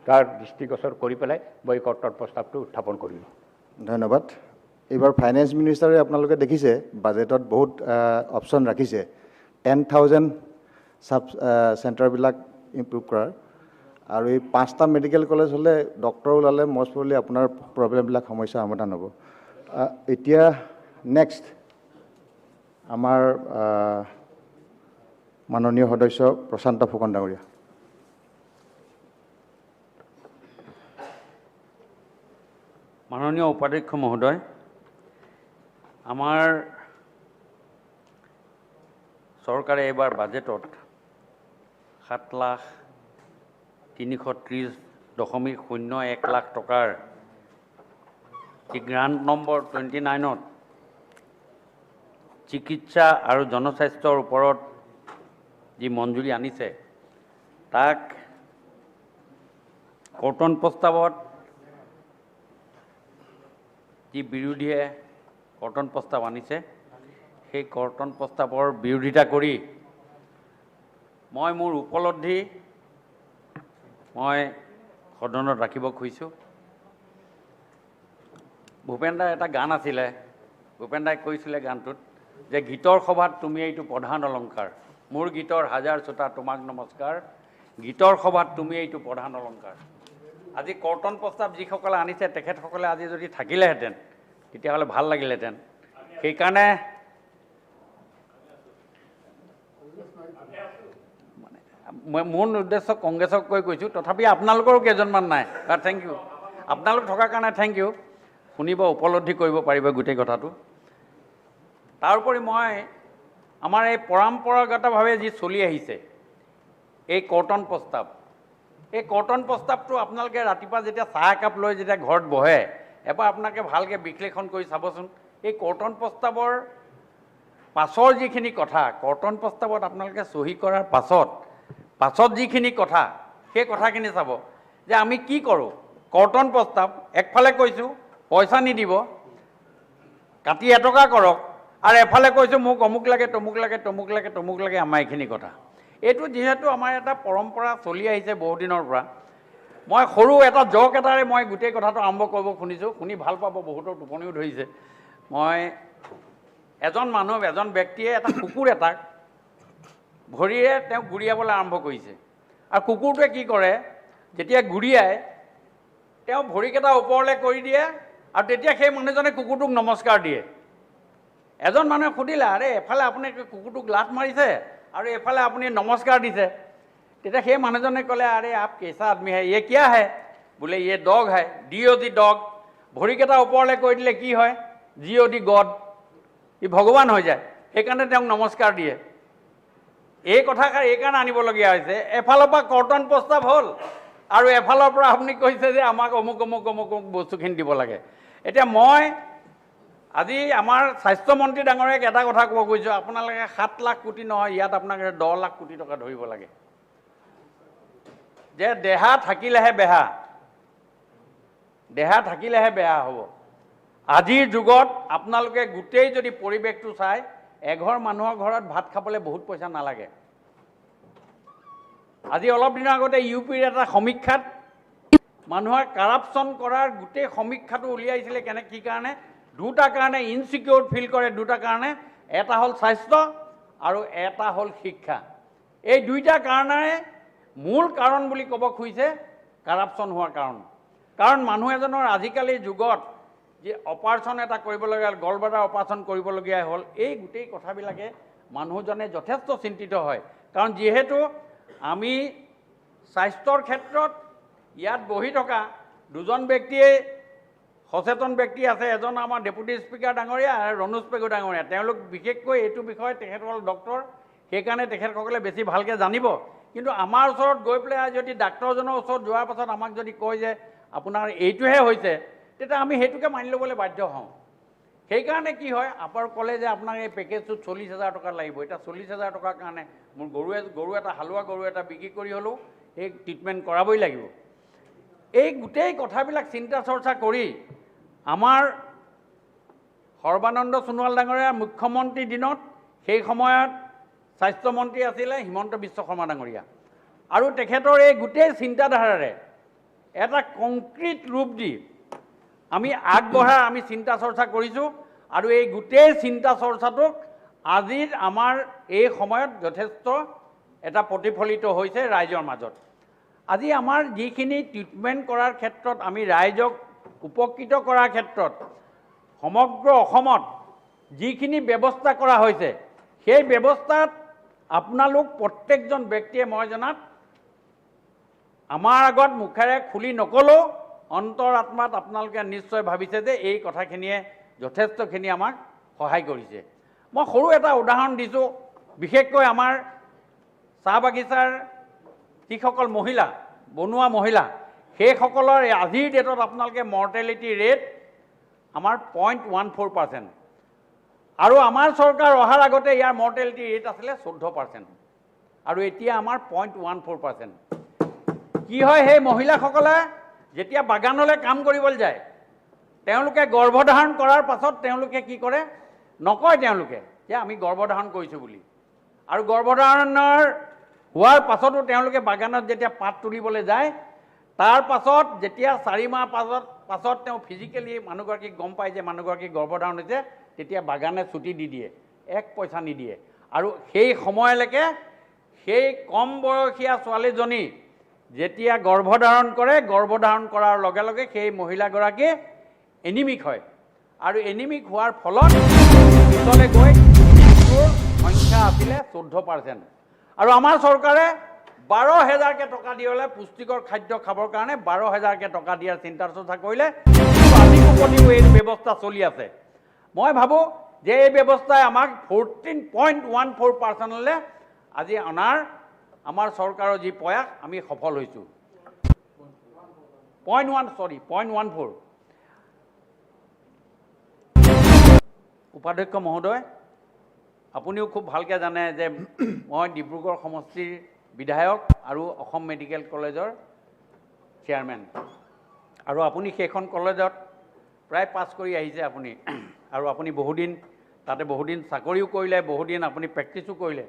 তাৰ দৃষ্টিগোচৰ কৰি পেলাই মই কৰ্তন প্ৰস্তাৱটো উত্থাপন কৰিলোঁ। ধন্যবাদ। এইবাৰ ফাইনেন্স মিনিষ্টাৰে আপোনালোকে দেখিছে বাজেটত বহুত অপশ্যন ৰাখিছে 10,000 ছাব চেণ্টাৰবিলাক ইম্প্ৰুভ কৰাৰ, আৰু এই 5টা মেডিকেল কলেজ হ'লে ডক্তৰ ওলালে মষ্ট প্ৰবলি আপোনাৰ প্ৰব্লেমবিলাক সমস্যা সমাধান হ'ব। এতিয়া নেক্সট আমাৰ মাননীয় সদস্য প্ৰশান্ত ফুকন ডাঙৰীয়া। মাননীয় উপাধ্যক্ষ মহোদয়, আমাৰ চৰকাৰে এইবাৰ বাজেটত 7,330.01 লাখ টকাৰ যি গ্ৰাণ্ট নম্বৰ 29ত চিকিৎসা আৰু জনস্বাস্থ্যৰ ওপৰত যি মঞ্জুৰি আনিছে, তাক কৰ্তন প্ৰস্তাৱত যি বিৰোধীয়ে কৰ্তন প্ৰস্তাৱ আনিছে, সেই কৰ্তন প্ৰস্তাৱৰ বিৰোধিতা কৰি মই মোৰ উপলব্ধি মই সদনত ৰাখিব খুজিছোঁ। ভূপেন দাৰ এটা গান আছিলে, ভূপেন দাই কৈছিলে গানটোত যে গীতৰ সভাত তুমি এইটো প্ৰধান অলংকাৰ, মোৰ গীতৰ হাজাৰ শ্ৰোতা তোমাক নমস্কাৰ, গীতৰ সভাত তুমি এইটো প্ৰধান অলংকাৰ। আজি কৰ্তন প্ৰস্তাৱ যিসকলে আনিছে তেখেতসকলে আজি যদি থাকিলেহেঁতেন তেতিয়াহ'লে ভাল লাগিলহেঁতেন। সেইকাৰণে মই মোৰ উদ্দেশ্য কংগ্ৰেছক কৈ কৈছোঁ, তথাপি আপোনালোকৰো কেইজনমান নাই, thank U, আপোনালোক থকাৰ কাৰণে thank U, শুনিব উপলব্ধি কৰিব পাৰিব গোটেই কথাটো। তাৰোপৰি মই আমাৰ এই পৰম্পৰাগতভাৱে যি চলি আহিছে এই কৰ্তন প্ৰস্তাৱ, এই কৰ্তন প্ৰস্তাৱটো আপোনালোকে ৰাতিপুৱা যেতিয়া চাহ একাপ লৈ যেতিয়া ঘৰত বহে, এবাৰ আপোনালোকে ভালকৈ বিশ্লেষণ কৰি চাবচোন। এই কৰ্তন প্ৰস্তাৱৰ পাছৰ যিখিনি কথা, কৰ্তন প্ৰস্তাৱত আপোনালোকে চহী কৰাৰ পাছত যিখিনি কথা, সেই কথাখিনি চাব যে আমি কি কৰোঁ। কৰ্তন প্ৰস্তাৱ একফালে কৈছোঁ পইচা নিদিব, কাটি এটকা কৰক, আৰু এফালে কৈছোঁ মোক অমুক লাগে, তমুক লাগে, তমুক লাগে, তমুক লাগে, আমাৰ এইখিনি কথা। এইটো যিহেতু আমাৰ এটা পৰম্পৰা চলি আহিছে বহুদিনৰ পৰা, মই সৰু এটা জক এটাৰে মই গোটেই কথাটো আৰম্ভ কৰিব শুনিছোঁ, শুনি ভাল পাব, বহুতৰ টোপনিও ধৰিছে। মই এজন মানুহ, এজন ব্যক্তিয়ে এটা কুকুৰ এটাক ভৰিৰে তেওঁক গুৰিয়াবলৈ আৰম্ভ কৰিছে, আৰু কুকুৰটোৱে কি কৰে, যেতিয়া গুৰিয়াই তেওঁ ভৰিকেইটা ওপৰলৈ কৰি দিয়ে, আৰু তেতিয়া সেই মানুহজনে কুকুৰটোক নমস্কাৰ দিয়ে। এজন মানুহে সুধিলে, আৰে এফালে আপুনি কুকুৰটোক লাত মাৰিছে আৰু এফালে আপুনি নমস্কাৰ দিছে। তেতিয়া সেই মানুহজনে ক'লে, আৰে আপ কেঁচা আদমি হে, ইয়ে কিয়া হে? বোলে ইয়ে ডগ হে, ডি অ' ডি ডগ। ভৰিকেইটা ওপৰলৈ কৰি দিলে কি হয়, জি অ' ডি গড, ই ভগৱান হৈ যায়, সেইকাৰণে তেওঁক নমস্কাৰ দিয়ে। এই কথাষাৰ এইকাৰণে আনিবলগীয়া হৈছে, এফালৰ পৰা কৰ্তন প্ৰস্তাৱ হ'ল আৰু এফালৰ পৰা আপুনি কৈছে যে আমাক অমুক অমুক অমুক অমুক বস্তুখিনি দিব লাগে। এতিয়া মই আজি আমাৰ স্বাস্থ্যমন্ত্ৰী ডাঙৰীয়াক এটা কথা ক'ব খুজিছোঁ, আপোনালোকে 7 লাখ কোটি নহয়, ইয়াত আপোনালোকে 10 লাখ কোটি টকা ধৰিব লাগে। যে দেহা থাকিলেহে বেহা, দেহা থাকিলেহে বেয়া হ'ব। আজিৰ যুগত আপোনালোকে গোটেই যদি পৰিৱেশটো চায়, এঘৰ মানুহৰ ঘৰত ভাত খাবলৈ বহুত পইচা নালাগে। আজি অলপ দিনৰ আগতে ইউ পিৰ এটা সমীক্ষাত মানুহৰ কাৰাপশ্যন কৰাৰ গোটেই সমীক্ষাটো উলিয়াইছিলে। কেনে কি কাৰণে? দুটা কাৰণে ইনচিকিউৰ ফিল কৰে, দুটা কাৰণে, এটা হ'ল স্বাস্থ্য আৰু এটা হ'ল শিক্ষা। এই দুইটা কাৰণেৰে মূল কাৰণ বুলি ক'ব খুজিছে কাৰাপশ্যন হোৱাৰ কাৰণ। কাৰণ মানুহ এজনৰ আজিকালিৰ যুগত যে অপাৰেশ্যন এটা কৰিবলগীয়া হ'ল, গলব্লাডাৰ অপাৰেশ্যন কৰিবলগীয়া হ'ল, এই গোটেই কথাবিলাকে মানুহজনে যথেষ্ট চিন্তিত হয়। কাৰণ যিহেতু আমি স্বাস্থ্যৰ ক্ষেত্ৰত ইয়াত বহি থকা দুজন ব্যক্তিয়ে সচেতন ব্যক্তি আছে, এজন আমাৰ ডেপুটি স্পীকাৰ ডাঙৰীয়া আৰু ৰণোজ পেগু ডাঙৰীয়া। তেওঁলোক বিশেষকৈ এইটো বিষয়ে তেখেতসকল ডক্টৰ, সেইকাৰণে তেখেতসকলে বেছি ভালকৈ জানিব। কিন্তু আমাৰ ওচৰত গৈ পেলাই যদি ডাক্তৰজনৰ ওচৰত যোৱাৰ পাছত আমাক যদি কয় যে আপোনাৰ এইটোহে হৈছে, তেতিয়া আমি সেইটোকে মানি ল'বলৈ বাধ্য হওঁ। সেইকাৰণে কি হয়, আপোনাৰ ক'লে যে আপোনাক এই পেকেজটোত 40,000 টকা লাগিব। এতিয়া 40,000 টকাৰ কাৰণে মোৰ গৰু এটা, হালোৱা গৰু এটা বিক্ৰী কৰি হ'লেও সেই ট্ৰিটমেণ্ট কৰাবই লাগিব। এই গোটেই কথাবিলাক চিন্তা চৰ্চা কৰি আমাৰ সৰ্বানন্দ সোণোৱাল ডাঙৰীয়া মুখ্যমন্ত্ৰীৰ দিনত, সেই সময়ত স্বাস্থ্যমন্ত্ৰী আছিলে হিমন্ত বিশ্ব শৰ্মা ডাঙৰীয়া, আৰু তেখেতৰ এই গোটেই চিন্তাধাৰাৰে এটা কংক্ৰিট ৰূপ দি আমি আগবঢ়াৰ আমি চিন্তা চৰ্চা কৰিছোঁ। আৰু এই গোটেই চিন্তা চৰ্চাটোক আজিৰ আমাৰ এই সময়ত যথেষ্ট এটা প্ৰতিফলিত হৈছে ৰাইজৰ মাজত। আজি আমাৰ যিখিনি ট্ৰিটমেণ্ট কৰাৰ ক্ষেত্ৰত আমি ৰাইজক উপকৃত কৰাৰ ক্ষেত্ৰত সমগ্ৰ অসমত যিখিনি ব্যৱস্থা কৰা হৈছে, সেই ব্যৱস্থাত আপোনালোক প্ৰত্যেকজন ব্যক্তিয়ে মই জনাত আমাৰ আগত মুখেৰে খুলি নক'লেও অন্তৰাত্মাত আপোনালোকে নিশ্চয় ভাবিছে যে এই কথাখিনিয়ে যথেষ্টখিনি আমাক সহায় কৰিছে। মই সৰু এটা উদাহৰণ দিছোঁ, বিশেষকৈ আমাৰ চাহ বাগিচাৰ যিসকল মহিলা, বনোৱা মহিলা, সেইসকলৰ আজিৰ ডেটত আপোনালোকে মৰ্টেলিটি ৰেট আমাৰ 0.14%, আৰু আমাৰ চৰকাৰ অহাৰ আগতে ইয়াৰ মৰ্টেলিটি ৰেট আছিলে 14%, আৰু এতিয়া আমাৰ 0.14%। কি হয়, সেই মহিলাসকলে যেতিয়া বাগানলৈ কাম কৰিবলৈ যায়, তেওঁলোকে গৰ্ভধাৰণ কৰাৰ পাছত তেওঁলোকে কি কৰে, নকয় তেওঁলোকে যে আমি গৰ্ভধাৰণ কৰিছোঁ বুলি। আৰু গৰ্ভধাৰণৰ হোৱাৰ পাছতো তেওঁলোকে বাগানত যেতিয়া পাত তুলিবলৈ যায়, তাৰ পাছত যেতিয়া 4 মাহ পাছত তেওঁ ফিজিকেলি মানুহগৰাকীক গম পায় যে মানুহগৰাকী গৰ্ভধাৰণ হৈছে, তেতিয়া বাগানে ছুটি দি দিয়ে, এক পইচা নিদিয়ে। আৰু সেই সময়লৈকে সেই কম বয়সীয়া ছোৱালীজনী যেতিয়া গৰ্ভধাৰণ কৰে, গৰ্ভধাৰণ কৰাৰ লগে লগে সেই মহিলাগৰাকী এনিমিক হয়, আৰু এনিমিক হোৱাৰ ফলত পিছলৈ গৈ মৃত্যুৰ সংখ্যা আছিলে 14%। আৰু আমাৰ চৰকাৰে 12,000কৈ টকা দিলে পুষ্টিকৰ খাদ্য খাবৰ কাৰণে 12,000কৈ টকা দিয়াৰ চিন্তা চৰ্চা কৰিলে। আজিকোপতিও এই ব্যৱস্থা চলি আছে। মই ভাবোঁ যে এই ব্যৱস্থাই আমাক 14.14%লৈ আজি অনাৰ আমাৰ চৰকাৰৰ যি প্ৰয়াস, আমি সফল হৈছোঁ। 0.14। উপাধ্যক্ষ মহোদয়, আপুনিও খুব ভালকৈ জানে যে মই ডিব্ৰুগড় সমষ্টিৰ বিধায়ক আৰু অসম মেডিকেল কলেজৰ চেয়াৰমেন, আৰু আপুনি সেইখন কলেজত প্ৰায় পাছ কৰি আহিছে আপুনি, আৰু আপুনি বহুদিন তাতে বহুদিন চাকৰিও কৰিলে, বহুদিন আপুনি প্ৰেক্টিছো কৰিলে।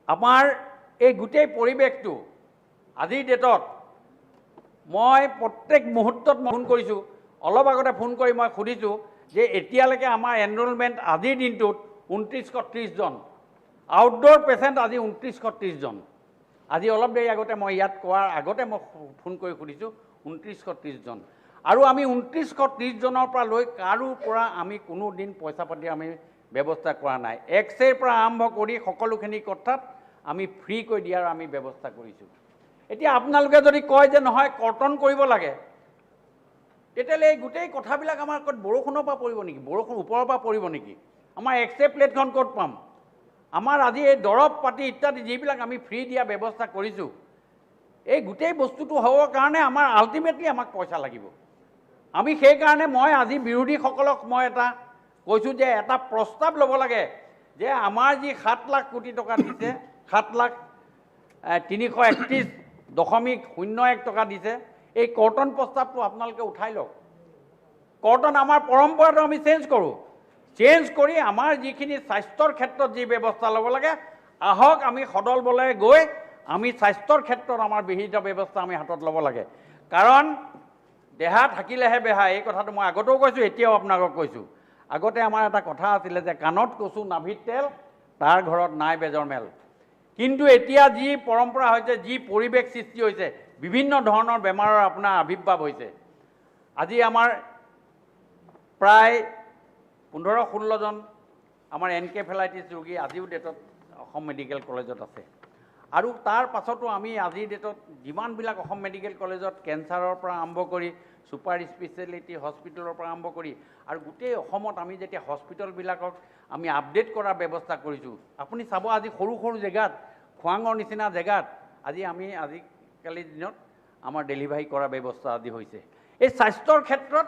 আমাৰ এই গোটেই পৰিৱেশটো আজিৰ ডেটত মই প্ৰত্যেক মুহূৰ্তত মই ফোন কৰিছোঁ, অলপ আগতে ফোন কৰি মই সুধিছোঁ যে এতিয়ালৈকে আমাৰ এনৰোলমেণ্ট আজিৰ দিনটোত 2930 জন, আউটড'ৰ পেচেণ্ট আজি 2930 জন। আজি অলপ দেৰি আগতে মই ইয়াত কোৱাৰ আগতে মই ফোন কৰি সুধিছোঁ 2930 জন। আৰু আমি 2930 জনৰ পৰা লৈ কাৰো পৰা আমি কোনো দিন পইচা পাতি আমি ব্যৱস্থা কৰা নাই। এক্সৰেৰ পৰা আৰম্ভ কৰি সকলোখিনি কথাত আমি ফ্ৰীকৈ দিয়াৰ আমি ব্যৱস্থা কৰিছোঁ। এতিয়া আপোনালোকে যদি কয় যে নহয় কৰ্তন কৰিব লাগে, তেতিয়াহ'লে এই গোটেই কথাবিলাক আমাৰ ক'ত বৰষুণৰ পৰা পৰিব নেকি? বৰষুণ ওপৰৰ পৰা পৰিব নেকি? আমাৰ এক্সৰে প্লেটখন ক'ত পাম? আমাৰ আজি এই দৰৱ পাতি ইত্যাদি যিবিলাক আমি ফ্ৰী দিয়া ব্যৱস্থা কৰিছোঁ, এই গোটেই বস্তুটো হ'বৰ কাৰণে আমাৰ আল্টিমেটলি আমাক পইচা লাগিব। আমি সেইকাৰণে মই আজি বিৰোধীসকলক মই এটা কৈছোঁ যে এটা প্ৰস্তাৱ ল'ব লাগে যে আমাৰ যি 7 লাখ কোটি টকা দিছে, 7,00,331.01 টকা দিছে, এই কৰ্তন প্ৰস্তাৱটো আপোনালোকে উঠাই লওক। কৰ্তন আমাৰ পৰম্পৰাটো আমি চেঞ্জ কৰোঁ, চেঞ্জ কৰি আমাৰ যিখিনি স্বাস্থ্যৰ ক্ষেত্ৰত যি ব্যৱস্থা ল'ব লাগে, আহক আমি সদল বলেৰে গৈ আমি স্বাস্থ্যৰ ক্ষেত্ৰত আমাৰ বিহিত ব্যৱস্থা আমি হাতত ল'ব লাগে। কাৰণ দেহা থাকিলেহে বেহা, এই কথাটো মই আগতেও কৈছোঁ, এতিয়াও আপোনালোকক কৈছোঁ। আগতে আমাৰ এটা কথা আছিলে যে কাণত কচু নাভিত তেল, তাৰ ঘৰত নাই বেজৰ মেল। কিন্তু এতিয়া যি পৰম্পৰা হৈছে, যি পৰিৱেশ সৃষ্টি হৈছে, বিভিন্ন ধৰণৰ বেমাৰৰ আপোনাৰ আৱিৰ্ভাৱ হৈছে। আজি আমাৰ প্ৰায় 15-16জন আমাৰ এনকেফেলাইটিছ ৰোগী আজিও ডেটত অসম মেডিকেল কলেজত আছে। আৰু তাৰ পাছতো আমি আজিৰ ডেটত যিমানবিলাক অসম মেডিকেল কলেজত কেঞ্চাৰৰ পৰা আৰম্ভ কৰি ছুপাৰ স্পেচিয়েলিটি হস্পিটেলৰ পৰা আৰম্ভ কৰি আৰু গোটেই অসমত আমি যেতিয়া হস্পিটেলবিলাকক আমি আপডেট কৰাৰ ব্যৱস্থা কৰিছোঁ, আপুনি চাব আজি সৰু সৰু জেগাত, খোৱাঙৰ নিচিনা জেগাত আজি আমি আজিকালিৰ দিনত আমাৰ ডেলিভাৰী কৰাৰ ব্যৱস্থা আদি হৈছে। এই স্বাস্থ্যৰ ক্ষেত্ৰত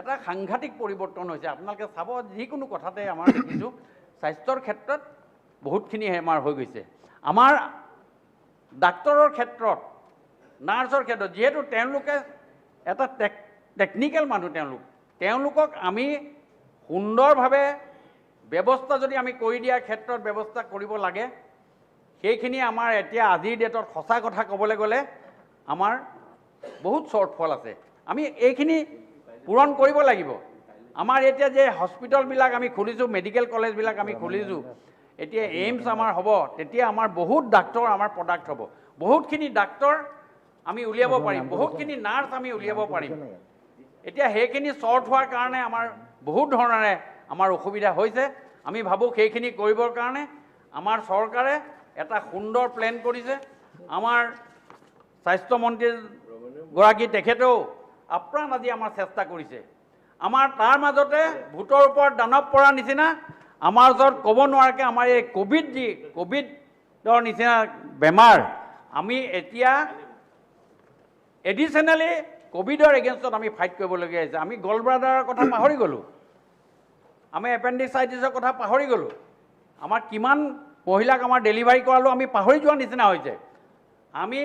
এটা সাংঘাতিক পৰিৱৰ্তন হৈছে। আপোনালোকে চাব যিকোনো কথাতে আমাৰ দেখিছোঁ স্বাস্থ্যৰ ক্ষেত্ৰত বহুতখিনি আমাৰ হৈ গৈছে। আমাৰ ডাক্তৰৰ ক্ষেত্ৰত, নাৰ্ছৰ ক্ষেত্ৰত, যিহেতু তেওঁলোকে এটা টেকনিকেল মানুহ, তেওঁলোকক আমি সুন্দৰভাৱে ব্যৱস্থা যদি আমি কৰি দিয়াৰ ক্ষেত্ৰত ব্যৱস্থা কৰিব লাগে, সেইখিনি আমাৰ এতিয়া আজিৰ ডেটত সঁচা কথা ক'বলৈ গ'লে আমাৰ বহুত শ্বৰ্টফল আছে। আমি এইখিনি পূৰণ কৰিব লাগিব। আমাৰ এতিয়া যে হস্পিটেলবিলাক আমি খুলিছোঁ, মেডিকেল কলেজবিলাক আমি খুলিছোঁ, এতিয়া এইমছ আমাৰ হ'ব, তেতিয়া আমাৰ বহুত ডাক্তৰ আমাৰ প্ৰডাক্ট হ'ব, বহুতখিনি ডাক্তৰ আমি উলিয়াব পাৰিম, বহুতখিনি নাৰ্ছ আমি উলিয়াব পাৰিম। এতিয়া সেইখিনি শ্বৰ্ট হোৱাৰ কাৰণে আমাৰ বহুত ধৰণেৰে আমাৰ অসুবিধা হৈছে। আমি ভাবোঁ সেইখিনি কৰিবৰ কাৰণে আমাৰ চৰকাৰে এটা সুন্দৰ প্লেন কৰিছে। আমাৰ স্বাস্থ্যমন্ত্ৰীগৰাকী তেখেতেও আপ্ৰাণ আজি আমাৰ চেষ্টা কৰিছে। আমাৰ তাৰ মাজতে ভূতৰ ওপৰত দানৱ পৰা নিচিনা আমাৰ ওচৰত ক'ব নোৱাৰাকৈ আমাৰ এই ক'ভিড, যি ক'ভিডৰ নিচিনা বেমাৰ, আমি এতিয়া এডিশ্যনেলি ক'ভিডৰ এগেইনষ্টত আমি ফাইট কৰিবলগীয়া হৈছে। আমি গল ব্লাডাৰৰ কথা পাহৰি গ'লোঁ, আমি এপেণ্ডিচাইটিছৰ কথা পাহৰি গ'লোঁ, আমাৰ কিমান মহিলাক আমাৰ ডেলিভাৰী কৰালোঁ আমি পাহৰি যোৱাৰ নিচিনা হৈছে। আমি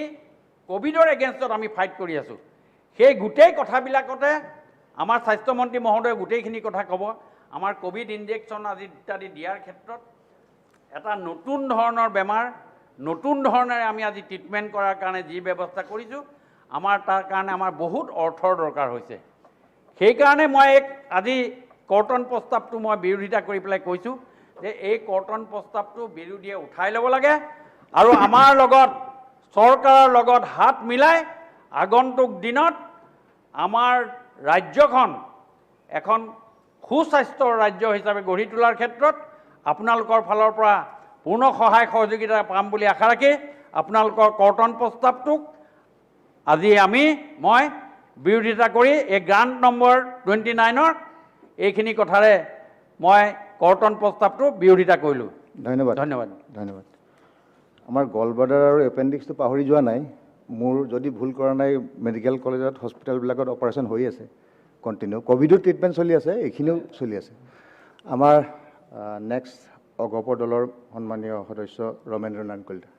ক'ভিডৰ এগেইনষ্টত আমি ফাইট কৰি আছোঁ। সেই গোটেই কথাবিলাকতে আমাৰ স্বাস্থ্যমন্ত্ৰী মহোদয়ে গোটেইখিনি কথা ক'ব। আমাৰ ক'ভিড ইনজেকশ্যন আজি ইত্যাদি দিয়াৰ ক্ষেত্ৰত এটা নতুন ধৰণৰ বেমাৰ, নতুন ধৰণেৰে আমি আজি ট্ৰিটমেণ্ট কৰাৰ কাৰণে যি ব্যৱস্থা কৰিছোঁ, আমাৰ তাৰ কাৰণে আমাৰ বহুত অৰ্থৰ দৰকাৰ হৈছে। সেইকাৰণে মই এক আজি কৰ্তন প্ৰস্তাৱটো মই বিৰোধিতা কৰি পেলাই কৈছোঁ যে এই কৰ্তন প্ৰস্তাৱটো বিৰোধীয়ে উঠাই ল'ব লাগে আৰু আমাৰ লগত চৰকাৰৰ লগত হাত মিলাই আগন্তুক দিনত আমাৰ ৰাজ্যখন এখন সুস্বাস্থ্যৰ ৰাজ্য হিচাপে গঢ়ি তোলাৰ ক্ষেত্ৰত আপোনালোকৰ ফালৰ পৰা পূৰ্ণ সহায় সহযোগিতা পাম বুলি আশা ৰাখি আপোনালোকৰ কৰ্তন প্ৰস্তাৱটোক আজি মই বিৰোধিতা কৰি এই গ্ৰাণ্ট নম্বৰ 29ৰ এইখিনি কথাৰে মই কৰ্তন প্ৰস্তাৱটো বিৰোধিতা কৰিলোঁ। ধন্যবাদ। ধন্যবাদ। ধন্যবাদ। আমাৰ গলব্লাডাৰ আৰু এপেণ্ডিক্সটো পাহৰি যোৱা নাই, মোৰ যদি ভুল কৰা নাই মেডিকেল কলেজত হস্পিটেলবিলাকত অপাৰেশ্যন হৈ আছে কণ্টিনিউ, ক'ভিডো ট্ৰিটমেণ্ট চলি আছে, এইখিনিও চলি আছে। আমাৰ নেক্সট অগপ দলৰ সন্মানীয় সদস্য ৰমেন্দ্ৰ নাৰায়ণ কলিতা।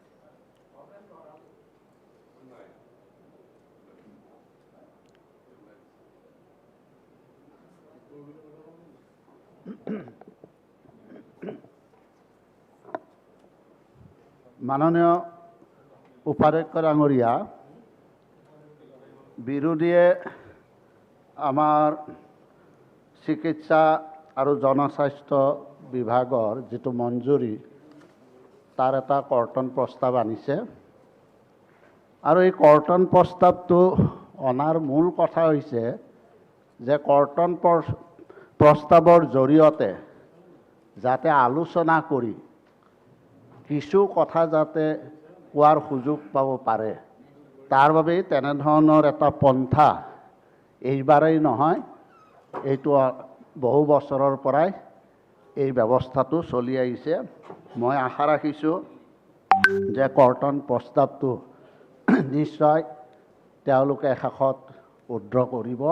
মাননীয় উপাধ্যক্ষ ডাঙৰীয়া, বিৰোধীয়ে আমাৰ চিকিৎসা আৰু জনস্বাস্থ্য বিভাগৰ যিটো মঞ্জুৰি তাৰ এটা কৰ্তন প্ৰস্তাৱ আনিছে আৰু এই কৰ্তন প্ৰস্তাৱটো অনাৰ মূল কথা হৈছে যে কৰ্তন প্ৰস্তাৱৰ জৰিয়তে যাতে আলোচনা কৰি কিছু কথা যাতে কোৱাৰ সুযোগ পাব পাৰে তাৰ বাবেই তেনেধৰণৰ এটা পন্থা এইবাৰেই নহয়, এইটো বহু বছৰৰ পৰাই এই ব্যৱস্থাটো চলি আহিছে। মই আশা ৰাখিছোঁ যে কৰ্তন প্ৰস্তাৱটো নিশ্চয় তেওঁলোকে শেষত উইড্ৰ কৰিব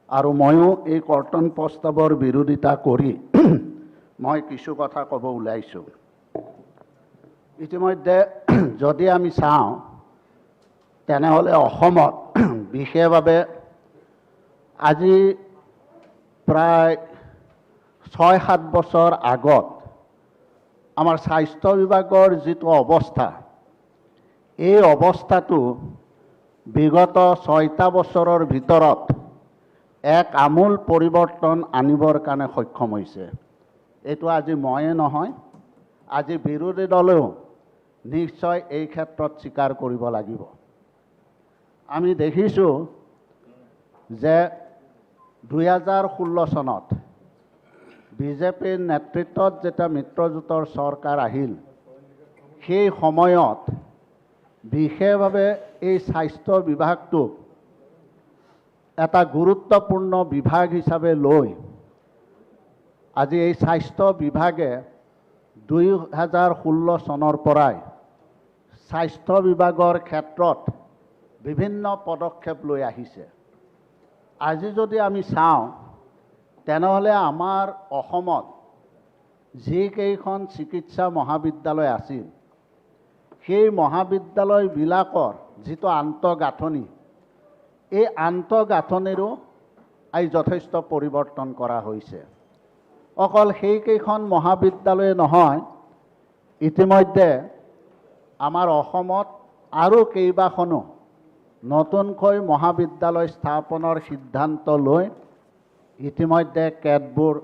আৰু ময়ো এই কৰ্তন প্ৰস্তাৱৰ বিৰোধিতা কৰি মই কিছু কথা ক'ব ওলাইছোঁ। ইতিমধ্যে যদি আমি চাওঁ তেনেহ'লে অসমত বিশেষভাৱে আজি প্ৰায় 6-7 বছৰ আগত আমাৰ স্বাস্থ্য বিভাগৰ যিটো অৱস্থা, এই অৱস্থাটো বিগত 6টা বছৰৰ ভিতৰত এক আমূল পৰিৱৰ্তন আনিবৰ কাৰণে সক্ষম হৈছে। এইটো আজি ময়ে নহয়, আজি বিৰোধী দলেও নিশ্চয় এই ক্ষেত্ৰত স্বীকাৰ কৰিব লাগিব। আমি দেখিছোঁ যে 2016 চনত বিজেপিৰ নেতৃত্বত যেতিয়া মিত্ৰজোঁটৰ চৰকাৰ আহিল, সেই সময়ত বিশেষভাৱে এই স্বাস্থ্য বিভাগটোক এটা গুৰুত্বপূৰ্ণ বিভাগ হিচাপে লৈ আজি এই স্বাস্থ্য বিভাগে 2016 চনৰ পৰাই স্বাস্থ্য বিভাগৰ ক্ষেত্ৰত বিভিন্ন পদক্ষেপ লৈ আহিছে। আজি যদি আমি চাওঁ তেনেহ'লে আমাৰ অসমত যিকেইখন চিকিৎসা মহাবিদ্যালয় আছিল, সেই মহাবিদ্যালয়বিলাকৰ যিটো আন্তঃগাঁথনি, এই আন্তঃগাঁথনিৰো আজি যথেষ্ট পৰিৱৰ্তন কৰা হৈছে। অকল সেইকেইখন মহাবিদ্যালয়ে নহয়, ইতিমধ্যে আমাৰ অসমত আৰু কেইবাখনো নতুনকৈ মহাবিদ্যালয় স্থাপনৰ সিদ্ধান্ত লৈ ইতিমধ্যে কেতবোৰ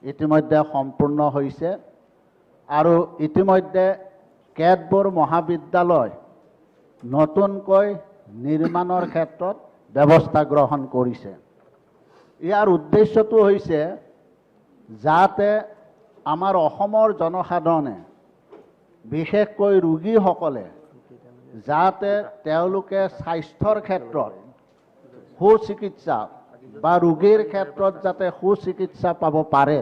ইতিমধ্যে সম্পূৰ্ণ হৈছে আৰু ইতিমধ্যে কেতবোৰ মহাবিদ্যালয় নতুনকৈ নিৰ্মাণৰ ক্ষেত্ৰত ব্যৱস্থা গ্ৰহণ কৰিছে। ইয়াৰ উদ্দেশ্যটো হৈছে যাতে আমাৰ অসমৰ জনসাধাৰণে, বিশেষকৈ ৰোগীসকলে যাতে তেওঁলোকে স্বাস্থ্যৰ ক্ষেত্ৰত সুচিকিৎসা বা ৰোগীৰ ক্ষেত্ৰত যাতে সুচিকিৎসা পাব পাৰে,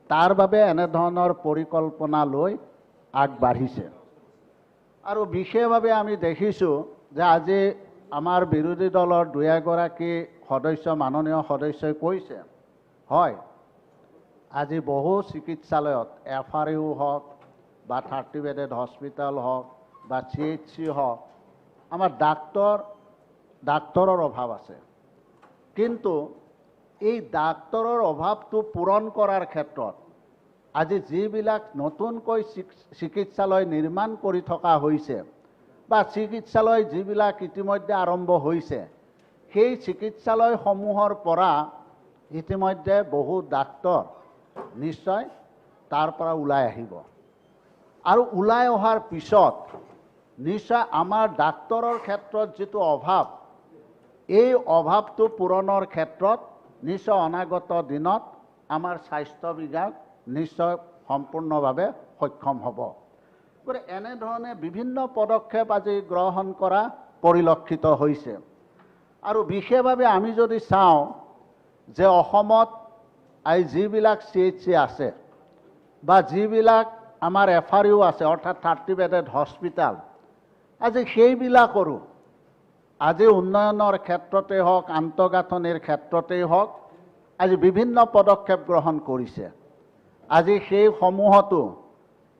তাৰ বাবে এনেধৰণৰ পৰিকল্পনা লৈ আগবাঢ়িছে। আৰু বিশেষভাৱে আমি দেখিছোঁ যে আজি আমাৰ বিৰোধী দলৰ দুই এগৰাকী সদস্য, মাননীয় সদস্যই কৈছে, হয় আজি বহু চিকিৎসালয়ত এফ আৰ ইউ হওক বা 30 বেডেড হস্পিটেল হওক বা চি এইচ চি হওক, আমাৰ ডাক্তৰৰ অভাৱ আছে। কিন্তু এই ডাক্তৰৰ অভাৱটো পূৰণ কৰাৰ ক্ষেত্ৰত আজি যিবিলাক নতুনকৈ চিকিৎসালয় নিৰ্মাণ কৰি থকা হৈছে বা চিকিৎসালয় যিবিলাক ইতিমধ্যে আৰম্ভ হৈছে, সেই চিকিৎসালয়সমূহৰ পৰা ইতিমধ্যে বহু ডাক্তৰ নিশ্চয় তাৰ পৰা ওলাই আহিব আৰু ওলাই অহাৰ পিছত নিশ্চয় আমাৰ ডাক্তৰৰ ক্ষেত্ৰত যিটো অভাৱ, এই অভাৱটো পূৰণৰ ক্ষেত্ৰত নিশ্চয় অনাগত দিনত আমাৰ স্বাস্থ্য বিভাগ নিশ্চয় সম্পূৰ্ণভাৱে সক্ষম হ'ব। গতিকে এনেধৰণে বিভিন্ন পদক্ষেপ আজি গ্ৰহণ কৰা পৰিলক্ষিত হৈছে। আৰু বিশেষভাৱে আমি যদি চাওঁ যে অসমত আজি যিবিলাক চি এইচ চি আছে বা যিবিলাক আমাৰ এফ আৰ ইউ আছে, অৰ্থাৎ 30 বেডেড হস্পিটেল, আজি সেইবিলাকৰো আজি উন্নয়নৰ ক্ষেত্ৰতেই হওক, আন্তঃগাঁথনিৰ ক্ষেত্ৰতেই হওক, আজি বিভিন্ন পদক্ষেপ গ্ৰহণ কৰিছে। আজি সেইসমূহতো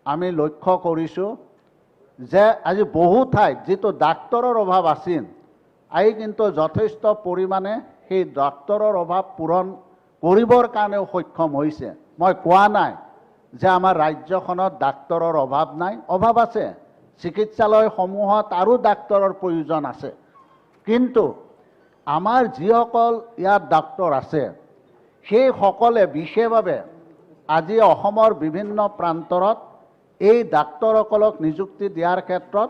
আমি লক্ষ্য কৰিছোঁ যে আজি বহু ঠাইত যিটো ডাক্তৰৰ অভাৱ আছিল, আজি কিন্তু যথেষ্ট পৰিমাণে সেই ডাক্তৰৰ অভাৱ পূৰণ কৰিবৰ কাৰণেও সক্ষম হৈছে। মই কোৱা নাই যে আমাৰ ৰাজ্যখনত ডাক্তৰৰ অভাৱ নাই, অভাৱ আছে, চিকিৎসালয়সমূহত আৰু ডাক্তৰৰ প্ৰয়োজন আছে। কিন্তু আমাৰ যিসকল ইয়াত ডাক্তৰ আছে, সেইসকলে বিশেষভাৱে আজি অসমৰ বিভিন্ন প্ৰান্তৰত এই ডাক্তৰসকলক নিযুক্তি দিয়াৰ ক্ষেত্ৰত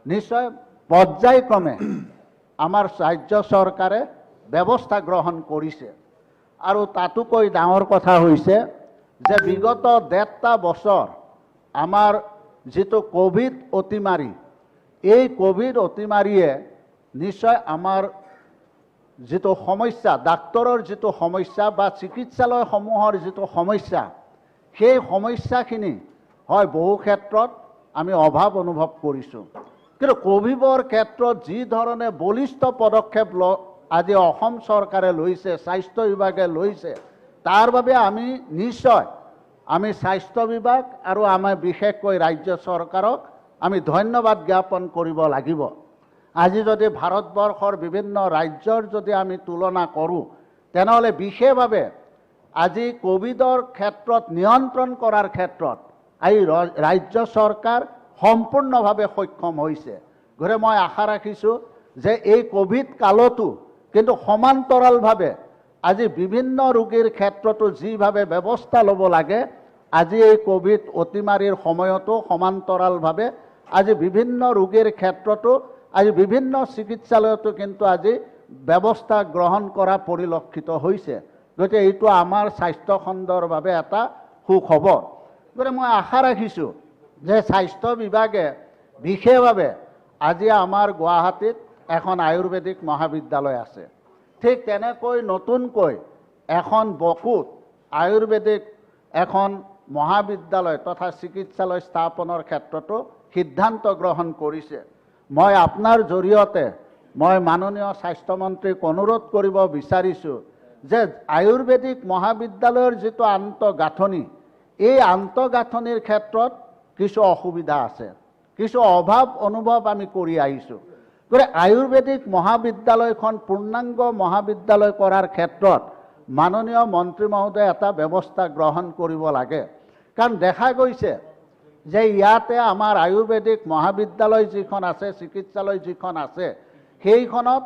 নিশ্চয় পৰ্যায়ক্ৰমে আমাৰ ৰাজ্য চৰকাৰে ব্যৱস্থা গ্ৰহণ কৰিছে। আৰু তাতোকৈ ডাঙৰ কথা হৈছে যে বিগত 1.5 বছৰ আমাৰ যিটো ক'ভিড অতিমাৰী, এই ক'ভিড অতিমাৰীয়ে নিশ্চয় আমাৰ যিটো সমস্যা, ডাক্তৰৰ যিটো সমস্যা বা চিকিৎসালয়সমূহৰ যিটো সমস্যা, সেই সমস্যাখিনি হয় বহু ক্ষেত্ৰত আমি অভাৱ অনুভৱ কৰিছোঁ। কিন্তু ক'ভিডৰ ক্ষেত্ৰত যি ধৰণে বলিষ্ঠ পদক্ষেপ আজি অসম চৰকাৰে লৈছে, স্বাস্থ্য বিভাগে লৈছে, তাৰ বাবে আমি নিশ্চয় আমি স্বাস্থ্য বিভাগ আৰু আমাৰ বিশেষকৈ ৰাজ্য চৰকাৰক আমি ধন্যবাদ জ্ঞাপন কৰিব লাগিব। আজি যদি ভাৰতবৰ্ষৰ বিভিন্ন ৰাজ্যৰ যদি আমি তুলনা কৰোঁ, তেনেহ'লে বিশেষভাৱে আজি ক'ভিডৰ ক্ষেত্ৰত নিয়ন্ত্ৰণ কৰাৰ ক্ষেত্ৰত এই ৰাজ্য চৰকাৰ সম্পূৰ্ণভাৱে সক্ষম হৈছে। গতিকে মই আশা ৰাখিছোঁ যে এই ক'ভিড কালতো কিন্তু সমান্তৰালভাৱে আজি বিভিন্ন ৰোগীৰ ক্ষেত্ৰতো যিভাৱে ব্যৱস্থা ল'ব লাগে, আজি এই ক'ভিড অতিমাৰীৰ সময়তো সমান্তৰালভাৱে আজি বিভিন্ন ৰোগীৰ ক্ষেত্ৰতো আজি বিভিন্ন চিকিৎসালয়তো কিন্তু আজি ব্যৱস্থা গ্ৰহণ কৰা পৰিলক্ষিত হৈছে। গতিকে এইটো আমাৰ স্বাস্থ্যখণ্ডৰ বাবে এটা সুখবৰ। গতিকে মই আশা ৰাখিছোঁ যে স্বাস্থ্য বিভাগে বিশেষভাৱে আজি আমাৰ গুৱাহাটীত এখন আয়ুৰ্বেদিক মহাবিদ্যালয় আছে, ঠিক তেনেকৈ নতুনকৈ এখন বকুত আয়ুৰ্বেদিক এখন মহাবিদ্যালয় তথা চিকিৎসালয় স্থাপনৰ ক্ষেত্ৰতো সিদ্ধান্ত গ্ৰহণ কৰিছে। মই আপোনাৰ জৰিয়তে মই মাননীয় স্বাস্থ্যমন্ত্ৰীক অনুৰোধ কৰিব বিচাৰিছোঁ যে আয়ুৰ্বেদিক মহাবিদ্যালয়ৰ যিটো আন্তঃগাঁথনি, এই আন্তঃগাঁথনিৰ ক্ষেত্ৰত কিছু অসুবিধা আছে, কিছু অভাৱ অনুভৱ আমি কৰি আহিছোঁ। গতিকে আয়ুৰ্বেদিক মহাবিদ্যালয়খন পূৰ্ণাংগ মহাবিদ্যালয় কৰাৰ ক্ষেত্ৰত মাননীয় মন্ত্ৰী মহোদয়ে এটা ব্যৱস্থা গ্ৰহণ কৰিব লাগে। কাৰণ দেখা গৈছে যে ইয়াতে আমাৰ আয়ুৰ্বেদিক মহাবিদ্যালয় যিখন আছে, চিকিৎসালয় যিখন আছে, সেইখনত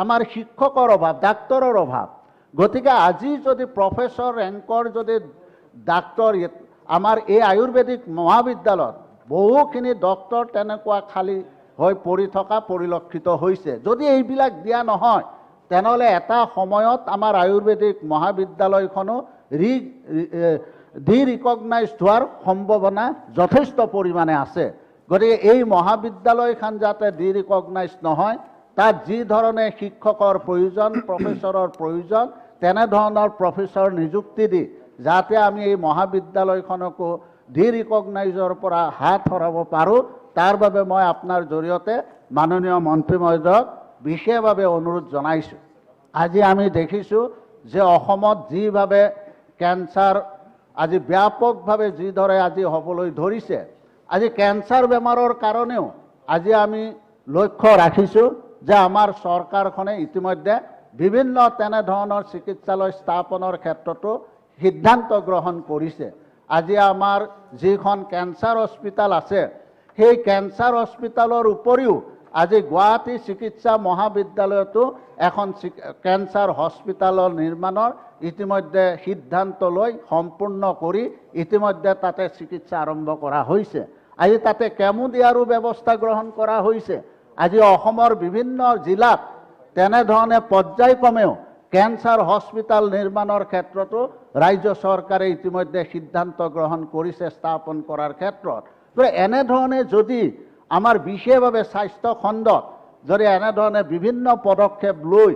আমাৰ শিক্ষকৰ অভাৱ, ডাক্তৰৰ অভাৱ। গতিকে আজি যদি প্ৰফেচৰ ৰেংকৰ যদি ডাক্তৰ আমাৰ এই আয়ুৰ্বেদিক মহাবিদ্যালয়ত বহুখিনি ডক্তৰ তেনেকুৱা খালী হৈ পৰি থকা পৰিলক্ষিত হৈছে। যদি এইবিলাক দিয়া নহয়, তেনেহ'লে এটা সময়ত আমাৰ আয়ুৰ্বেদিক মহাবিদ্যালয়খনো ডি ৰিকগনাইজড হোৱাৰ সম্ভাৱনা যথেষ্ট পৰিমাণে আছে। গতিকে এই মহাবিদ্যালয়খন যাতে ডি ৰিকগনাইজ নহয়, তাত যি ধৰণে শিক্ষকৰ প্ৰয়োজন, প্ৰফেচৰৰ প্ৰয়োজন, তেনেধৰণৰ প্ৰফেচৰ নিযুক্তি দি যাতে আমি এই মহাবিদ্যালয়খনকো ডি ৰিকগনাইজৰ পৰা হাত সৰাব পাৰোঁ, তাৰ বাবে মই আপোনাৰ জৰিয়তে মাননীয় মন্ত্ৰী মহোদয়ক বিশেষভাৱে অনুৰোধ জনাইছোঁ। আজি আমি দেখিছোঁ যে অসমত যিভাৱে কেঞ্চাৰ আজি ব্যাপকভাৱে যিদৰে আজি হ'বলৈ ধৰিছে, আজি কেঞ্চাৰ বেমাৰৰ কাৰণেও আজি আমি লক্ষ্য ৰাখিছোঁ যে আমাৰ চৰকাৰখনে ইতিমধ্যে বিভিন্ন তেনেধৰণৰ চিকিৎসালয় স্থাপনৰ ক্ষেত্ৰতো সিদ্ধান্ত গ্ৰহণ কৰিছে। আজি আমাৰ যিখন কেঞ্চাৰ হস্পিটেল আছে, সেই কেঞ্চাৰ হস্পিটেলৰ উপৰিও আজি গুৱাহাটী চিকিৎসা মহাবিদ্যালয়তো এখন কেঞ্চাৰ হস্পিটেলৰ নিৰ্মাণৰ ইতিমধ্যে সিদ্ধান্ত লৈ সম্পূৰ্ণ কৰি ইতিমধ্যে তাতে চিকিৎসা আৰম্ভ কৰা হৈছে। আজি তাতে কেমো দিয়াৰো ব্যৱস্থা গ্ৰহণ কৰা হৈছে। আজি অসমৰ বিভিন্ন জিলাত তেনেধৰণে পৰ্যায়ক্ৰমেও কেঞ্চাৰ হস্পিটেল নিৰ্মাণৰ ক্ষেত্ৰতো ৰাজ্য চৰকাৰে ইতিমধ্যে সিদ্ধান্ত গ্ৰহণ কৰিছে স্থাপন কৰাৰ ক্ষেত্ৰত। গতিকে এনেধৰণে যদি আমাৰ বিশেষভাৱে স্বাস্থ্যখণ্ডত যদি এনেধৰণে বিভিন্ন পদক্ষেপ লৈ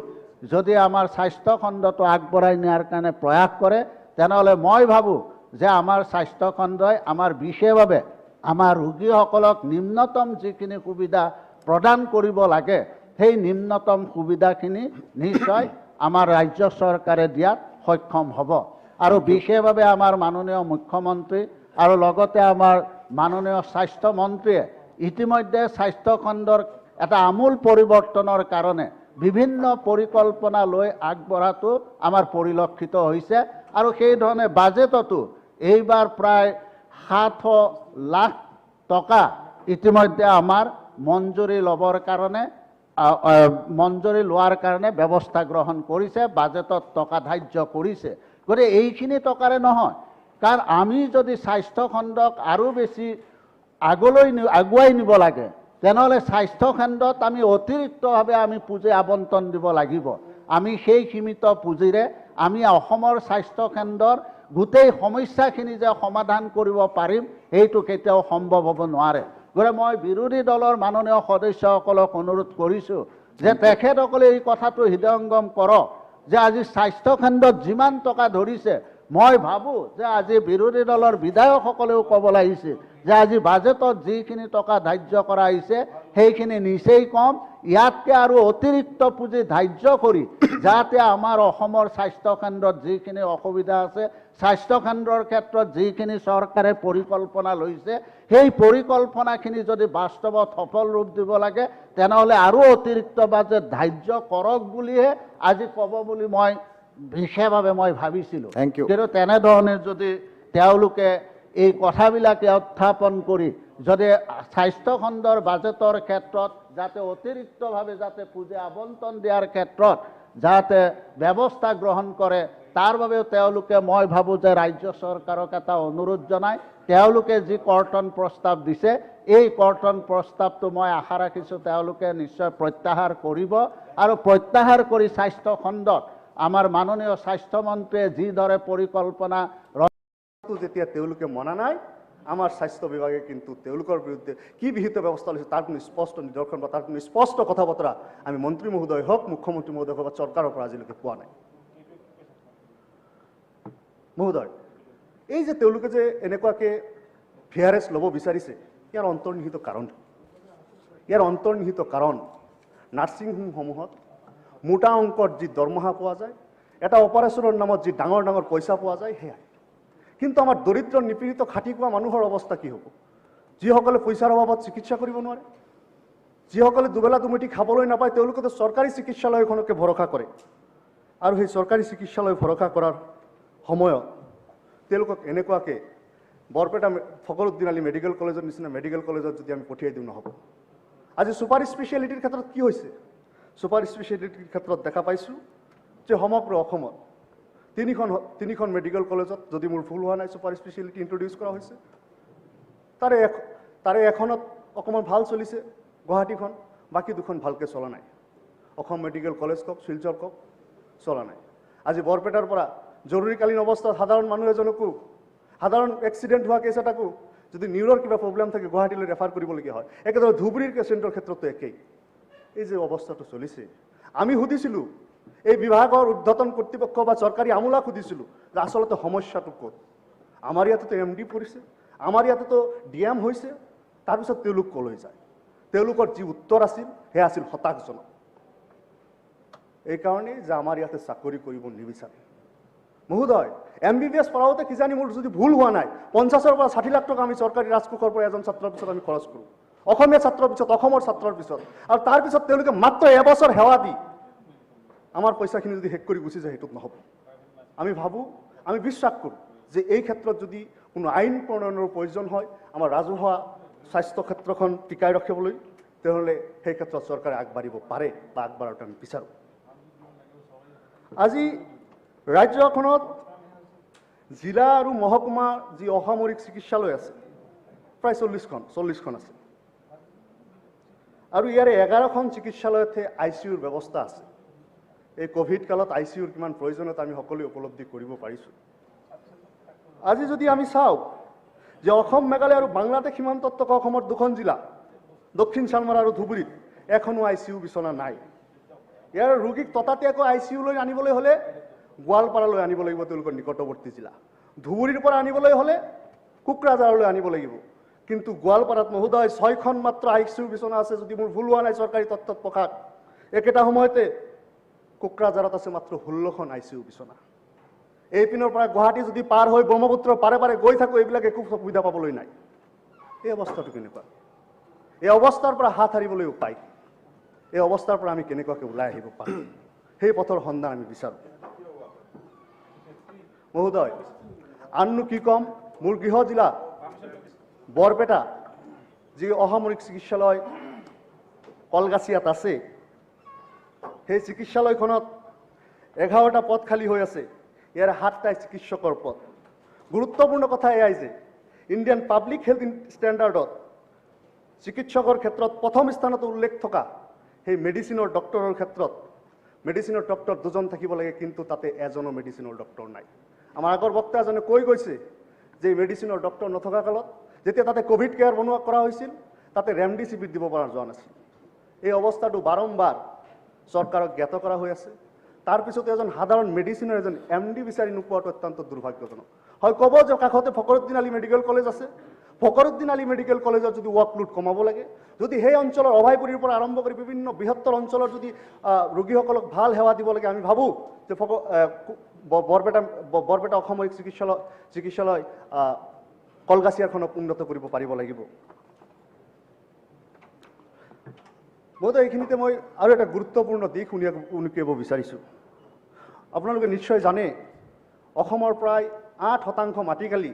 যদি আমাৰ স্বাস্থ্যখণ্ডটো আগবঢ়াই নিয়াৰ কাৰণে প্ৰয়াস কৰে, তেনেহ'লে মই ভাবোঁ যে আমাৰ স্বাস্থ্যখণ্ডই আমাৰ বিশেষভাৱে আমাৰ ৰোগীসকলক নিম্নতম যিখিনি সুবিধা প্ৰদান কৰিব লাগে, সেই নিম্নতম সুবিধাখিনি নিশ্চয় আমাৰ ৰাজ্য চৰকাৰে দিয়াত সক্ষম হ'ব। আৰু বিশেষভাৱে আমাৰ মাননীয় মুখ্যমন্ত্ৰী আৰু লগতে আমাৰ মাননীয় স্বাস্থ্যমন্ত্ৰীয়ে ইতিমধ্যে স্বাস্থ্যখণ্ডৰ এটা আমূল পৰিৱৰ্তনৰ কাৰণে বিভিন্ন পৰিকল্পনা লৈ আগবঢ়াটো আমাৰ পৰিলক্ষিত হৈছে। আৰু সেই ধৰণে বাজেটতো এইবাৰ প্ৰায় 700 লাখ টকা ইতিমধ্যে আমাৰ মঞ্জুৰি ল'বৰ কাৰণে মঞ্জুৰি লোৱাৰ কাৰণে ব্যৱস্থা গ্ৰহণ কৰিছে, বাজেটত টকা ধাৰ্য কৰিছে। গতিকে এইখিনি টকাৰে নহয়, কাৰণ আমি যদি স্বাস্থ্যখণ্ডক আৰু বেছি আগলৈ আগুৱাই নিব লাগে, তেনেহ'লে স্বাস্থ্যখণ্ডত আমি অতিৰিক্তভাৱে আমি পুঁজি আবণ্টন দিব লাগিব। আমি সেই সীমিত পুঁজিৰে আমি অসমৰ স্বাস্থ্যখণ্ডৰ গোটেই সমস্যাখিনি যে সমাধান কৰিব পাৰিম, সেইটো কেতিয়াও সম্ভৱ হ'ব নোৱাৰে। গতিকে মই বিৰোধী দলৰ মাননীয় সদস্যসকলক অনুৰোধ কৰিছোঁ যে তেখেতসকলে এই কথাটো হৃদয়ংগম কৰক যে আজি স্বাস্থ্যখণ্ডত যিমান টকা ধৰিছে, মই ভাবোঁ যে আজি বিৰোধী দলৰ বিধায়কসকলেও ক'ব লাগিছিল যে আজি বাজেটত যিখিনি টকা ধাৰ্য কৰা হৈছে সেইখিনি নিচেই কম, ইয়াতকৈ আৰু অতিৰিক্ত পুঁজি ধাৰ্য কৰি যাতে আমাৰ অসমৰ স্বাস্থ্যকেন্দ্ৰত যিখিনি অসুবিধা আছে, স্বাস্থ্যকেন্দ্ৰৰ ক্ষেত্ৰত যিখিনি চৰকাৰে পৰিকল্পনা লৈছে সেই পৰিকল্পনাখিনি যদি বাস্তৱত সফল ৰূপ দিব লাগে তেনেহ'লে আৰু অতিৰিক্ত বাজেট ধাৰ্য কৰক বুলিহে আজি ক'ব বুলি মই বিশেষভাৱে মই ভাবিছিলোঁ। কিন্তু তেনেধৰণে যদি তেওঁলোকে এই কথাবিলাকে উত্থাপন কৰি যদি স্বাস্থ্যখণ্ডৰ বাজেটৰ ক্ষেত্ৰত যাতে অতিৰিক্তভাৱে যাতে পুঁজি আবণ্টন দিয়াৰ ক্ষেত্ৰত যাতে ব্যৱস্থা গ্ৰহণ কৰে তাৰ বাবেও তেওঁলোকে মই ভাবোঁ যে ৰাজ্য চৰকাৰক এটা অনুৰোধ জনাই তেওঁলোকে যি কৰ্তন প্ৰস্তাৱ দিছে এই কৰ্তন প্ৰস্তাৱটো মই আশা ৰাখিছোঁ তেওঁলোকে নিশ্চয় প্ৰত্যাহাৰ কৰিব আৰু প্ৰত্যাহাৰ কৰি স্বাস্থ্যখণ্ডত আমাৰ মাননীয় স্বাস্থ্যমন্ত্ৰীয়ে যিদৰে পৰিকল্পনা যেতিয়া তেওঁলোকে মনা নাই, আমাৰ স্বাস্থ্য বিভাগে কিন্তু তেওঁলোকৰ বিৰুদ্ধে কি বিহিত ব্যৱস্থা লৈছে তাৰ কোনো স্পষ্ট নিদৰ্শন বা তাৰ কোনো স্পষ্ট কথা বতৰা আমি মন্ত্ৰী মহোদয় হওক, মুখ্যমন্ত্ৰী মহোদয় হওক বা চৰকাৰৰ পৰা আজিলৈকে পোৱা নাই। মহোদয়, এই যে তেওঁলোকে যে এনেকুৱাকৈ ভি আৰ এছ ল'ব বিচাৰিছে, ইয়াৰ অন্তৰ্নিহিত কাৰণ কি? ইয়াৰ অন্তৰ্নিহিত কাৰণ নাৰ্ছিং হোমসমূহত মোটা অংকৰ যি দৰমহা পোৱা যায়, এটা অপাৰেশ্যনৰ নামত যি ডাঙৰ ডাঙৰ পইচা পোৱা যায় সেয়াই। কিন্তু আমাৰ দৰিদ্ৰ নিপীড়িত খাটি খোৱা মানুহৰ অৱস্থা কি হ'ব? যিসকলে পইচাৰ অভাৱত চিকিৎসা কৰিব নোৱাৰে, যিসকলে দুবেলা দুমুঠি খাবলৈ নাপায়, তেওঁলোকেতো চৰকাৰী চিকিৎসালয়খনকে ভৰসা কৰে। আৰু সেই চৰকাৰী চিকিৎসালয় ভৰসা কৰাৰ সময়ত তেওঁলোকক এনেকুৱাকৈ বৰপেটা ফকৰুদ্দিন আলী মেডিকেল কলেজৰ নিচিনা মেডিকেল কলেজত যদি আমি পঠিয়াই দিওঁ নহ'ব। আজি ছুপাৰ স্পেচিয়েলিটিৰ ক্ষেত্ৰত কি হৈছে? ছুপাৰ স্পেচিয়েলিটিৰ ক্ষেত্ৰত দেখা পাইছোঁ যে সমগ্ৰ অসমত তিনিখন মেডিকেল কলেজত, যদি মোৰ ভুল হোৱা নাই, ছুপাৰ স্পেচিয়েলিটি ইণ্ট্ৰডিউচ কৰা হৈছে। তাৰে এখনত অকণমান ভাল চলিছে গুৱাহাটীখন, বাকী দুখন ভালকৈ চলা নাই। অসম মেডিকেল কলেজ কওক, শিলচৰ কওক, চলা নাই। আজি বৰপেটাৰ পৰা জৰুৰীকালীন অৱস্থাত সাধাৰণ মানুহ এজনকো, সাধাৰণ এক্সিডেণ্ট হোৱা কেছ এটাকো যদি নিউৰৰ কিবা প্ৰব্লেম থাকে গুৱাহাটীলৈ ৰেফাৰ কৰিবলগীয়া হয়। একেদৰে ধুবুৰীৰ পেচেণ্টৰ ক্ষেত্ৰতো একেই। এই যে অৱস্থাটো চলিছে, আমি সুধিছিলোঁ এই বিভাগৰ ঊৰ্ধ্বতন কৰ্তৃপক্ষ বা চৰকাৰী আমোলাক সুধিছিলোঁ যে আচলতে সমস্যাটো ক'ত? আমাৰ ইয়াতেতো এম ডি পৰিছে, আমাৰ ইয়াতেতো ডি এম হৈছে, তাৰপিছত তেওঁলোক ক'লৈ যায়? তেওঁলোকৰ যি উত্তৰ আছিল সেয়া আছিল হতাশজনক, এইকাৰণেই যে আমাৰ ইয়াতে চাকৰি কৰিব নিবিচাৰে। মহোদয়, এম বি বি এছ পঢ়াওঁতে কিজানি মোৰ যদি ভুল হোৱা নাই 50ৰ পৰা 60 লাখ টকা আমি চৰকাৰী ৰাজকোষৰ পৰা এজন ছাত্ৰৰ পিছত আমি খৰচ কৰোঁ, অসমীয়া ছাত্ৰৰ পিছত, অসমৰ ছাত্ৰৰ পিছত। আৰু তাৰপিছত তেওঁলোকে মাত্ৰ এবছৰ সেৱা দি আমাৰ পইচাখিনি যদি শেষ কৰি গুচি যায়, সেইটোত নহ'ব। আমি ভাবোঁ, আমি বিশ্বাস কৰোঁ যে এই ক্ষেত্ৰত যদি কোনো আইন প্ৰণয়নৰ প্ৰয়োজন হয় আমাৰ ৰাজহুৱা স্বাস্থ্য ক্ষেত্ৰখন টিকাই ৰাখিবলৈ, তেনেহ'লে সেই ক্ষেত্ৰত চৰকাৰে আগবাঢ়িব পাৰে বা আগবঢ়াটো আমি বিচাৰোঁ। আজি ৰাজ্যখনত জিলা আৰু মহকুমা যি অসামৰিক চিকিৎসালয় আছে প্ৰায় 40খন আছে, আৰু ইয়াৰে 11খন চিকিৎসালয়তহে I C ইউৰ ব্যৱস্থা আছে। এই ক'ভিড কালত I C ইউৰ কিমান প্ৰয়োজনীয়তা আমি সকলোৱে উপলব্ধি কৰিব পাৰিছোঁ। আজি যদি আমি চাওঁ যে অসম, মেঘালয় আৰু বাংলাদেশ সীমান্তত থকা অসমৰ দুখন জিলা দক্ষিণ শালমাৰা আৰু ধুবুৰীত এখনো I C U বিচনা নাই। ইয়াৰ ৰোগীক ততাতৈয়াকৈ I C ইউলৈ আনিবলৈ হ'লে গোৱালপাৰালৈ আনিব লাগিব, তেওঁলোকৰ নিকটৱৰ্তী জিলা। ধুবুৰীৰ পৰা আনিবলৈ হ'লে কোকৰাঝাৰলৈ আনিব লাগিব। কিন্তু গোৱালপাৰাত মহোদয় 6খন মাত্ৰ I C U বিচনা আছে, যদি মোৰ ভুল হোৱা নাই চৰকাৰী তথ্যত প্ৰকাশ। একেটা সময়তে কোকৰাঝাৰত আছে মাত্ৰ 16খন I C U বিচনা। এইপিনৰ পৰা গুৱাহাটী যদি পাৰ হৈ ব্ৰহ্মপুত্ৰৰ পাৰে পাৰে গৈ থাকোঁ, এইবিলাক একো সুবিধা পাবলৈ নাই। এই অৱস্থাটো কেনেকুৱা? এই অৱস্থাৰ পৰা হাত সাৰিবলৈ উপায় কি? এই অৱস্থাৰ পৰা আমি কেনেকুৱাকৈ ওলাই আহিব পাৰোঁ, সেই পথৰ সন্ধান আমি বিচাৰোঁ। মহোদয়, আননো কি ক'ম, মোৰ গৃহ জিলা বৰপেটা যি অসামৰিক চিকিৎসালয় কলগাছিয়াত আছে, সেই চিকিৎসালয়খনত 11টা পদ খালী হৈ আছে, ইয়াৰ 7টাই চিকিৎসকৰ পদ। গুৰুত্বপূৰ্ণ কথা এয়াই যে ইণ্ডিয়ান পাব্লিক হেল্থ ষ্টেণ্ডাৰ্ডত চিকিৎসকৰ ক্ষেত্ৰত প্ৰথম স্থানত উল্লেখ থকা সেই মেডিচিনৰ ডক্টৰৰ ক্ষেত্ৰত মেডিচিনৰ ডক্টৰ 2জন থাকিব লাগে, কিন্তু তাতে এজনো মেডিচিনৰ ডক্টৰ নাই। আমাৰ আগৰ বক্তা এজনে কৈ গৈছে যে মেডিচিনৰ ডক্টৰ নথকা কালত যেতিয়া তাতে ক'ভিড কেয়াৰ বনোৱা কৰা হৈছিল, তাতে ৰেমডিচিভিৰ দিব পৰা যোৱা নাছিল। এই অৱস্থাটো বাৰম্বাৰ চৰকাৰক জ্ঞাত কৰা হৈ আছে। তাৰপিছতে এজন সাধাৰণ মেডিচিনৰ এজন এম ডি বিচাৰি নোপোৱাটো অত্যন্ত দুৰ্ভাগ্যজনক। হয়, ক'ব যে কাষতে ফকৰুদ্দিন আলী মেডিকেল কলেজ আছে, ফকৰুদ্দিন আলী মেডিকেল কলেজত যদি ৱৰ্কলোড কমাব লাগে, যদি সেই অঞ্চলৰ অভয়পুৰীৰ পৰা আৰম্ভ কৰি বিভিন্ন বৃহত্তৰ অঞ্চলৰ যদি ৰোগীসকলক ভাল সেৱা দিব লাগে, আমি ভাবোঁ যে বৰপেটা অসামৰিক চিকিৎসালয় কলগাছিয়াখনক উন্নত কৰিব পাৰিব লাগিব। মইতো এইখিনিতে মই আৰু এটা গুৰুত্বপূৰ্ণ দিশ উনুকিয়াব বিচাৰিছোঁ। আপোনালোকে নিশ্চয় জানে অসমৰ প্ৰায় 8% মাটিকালি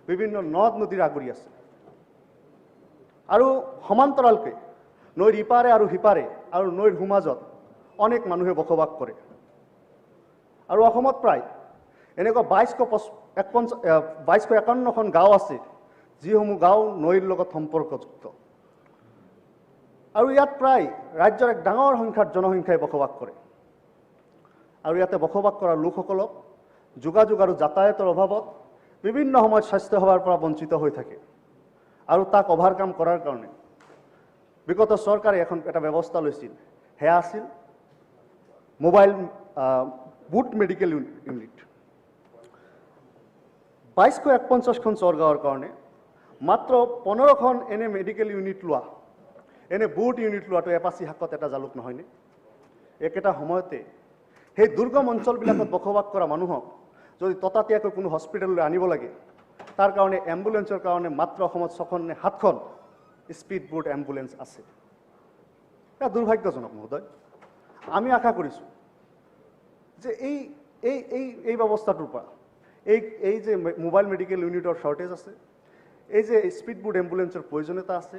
বিভিন্ন নদ নদীৰ আগুৰি আছে আৰু সমান্তৰালকৈ নৈৰ ইপাৰে আৰু সিপাৰে আৰু নৈৰ সোমাজত অনেক মানুহে বসবাস কৰে। আৰু অসমত প্ৰায় এনেকুৱা 2251খন গাঁও আছে যিসমূহ গাঁও নৈৰ লগত সম্পৰ্কযুক্ত আৰু ইয়াত প্ৰায় ৰাজ্যৰ এক ডাঙৰ সংখ্যাৰ জনসংখ্যাই বসবাস কৰে। আৰু ইয়াতে বসবাস কৰা লোকসকলক যোগাযোগ আৰু যাতায়াতৰ অভাৱত বিভিন্ন সময়ত স্বাস্থ্যসেৱাৰ পৰা বঞ্চিত হৈ থাকে আৰু তাক অভাৰকাম কৰাৰ কাৰণে বিগত চৰকাৰে এখন এটা ব্যৱস্থা লৈছিল, সেয়া আছিল মোবাইল বুথ মেডিকেল ইউনিট। 2251খন চৰগাঁৱৰ কাৰণে মাত্ৰ 15খন এনে মেডিকেল ইউনিট লোৱা, এনে বুথ ইউনিট লোৱাটো এপাচি শাকত এটা জালুক নহয়নে? একেটা সময়তে সেই দুৰ্গম অঞ্চলবিলাকত বসবাস কৰা মানুহক যদি ততাতীয়াকৈ কোনো হস্পিটেললৈ আনিব লাগে, তাৰ কাৰণে এম্বুলেন্সৰ কাৰণে মাত্ৰ অসমত 6খন নে 7খন স্পীড বোট এম্বুলেন্স আছে। এয়া দুৰ্ভাগ্যজনক মহোদয়। আমি আশা কৰিছোঁ যে এই এই এই এই ব্যৱস্থাটোৰ পৰা এই এই যে মোবাইল মেডিকেল ইউনিটৰ শ্বৰ্টেজ আছে, এই যে স্পীড বোট এম্বুলেন্সৰ প্ৰয়োজনীয়তা আছে,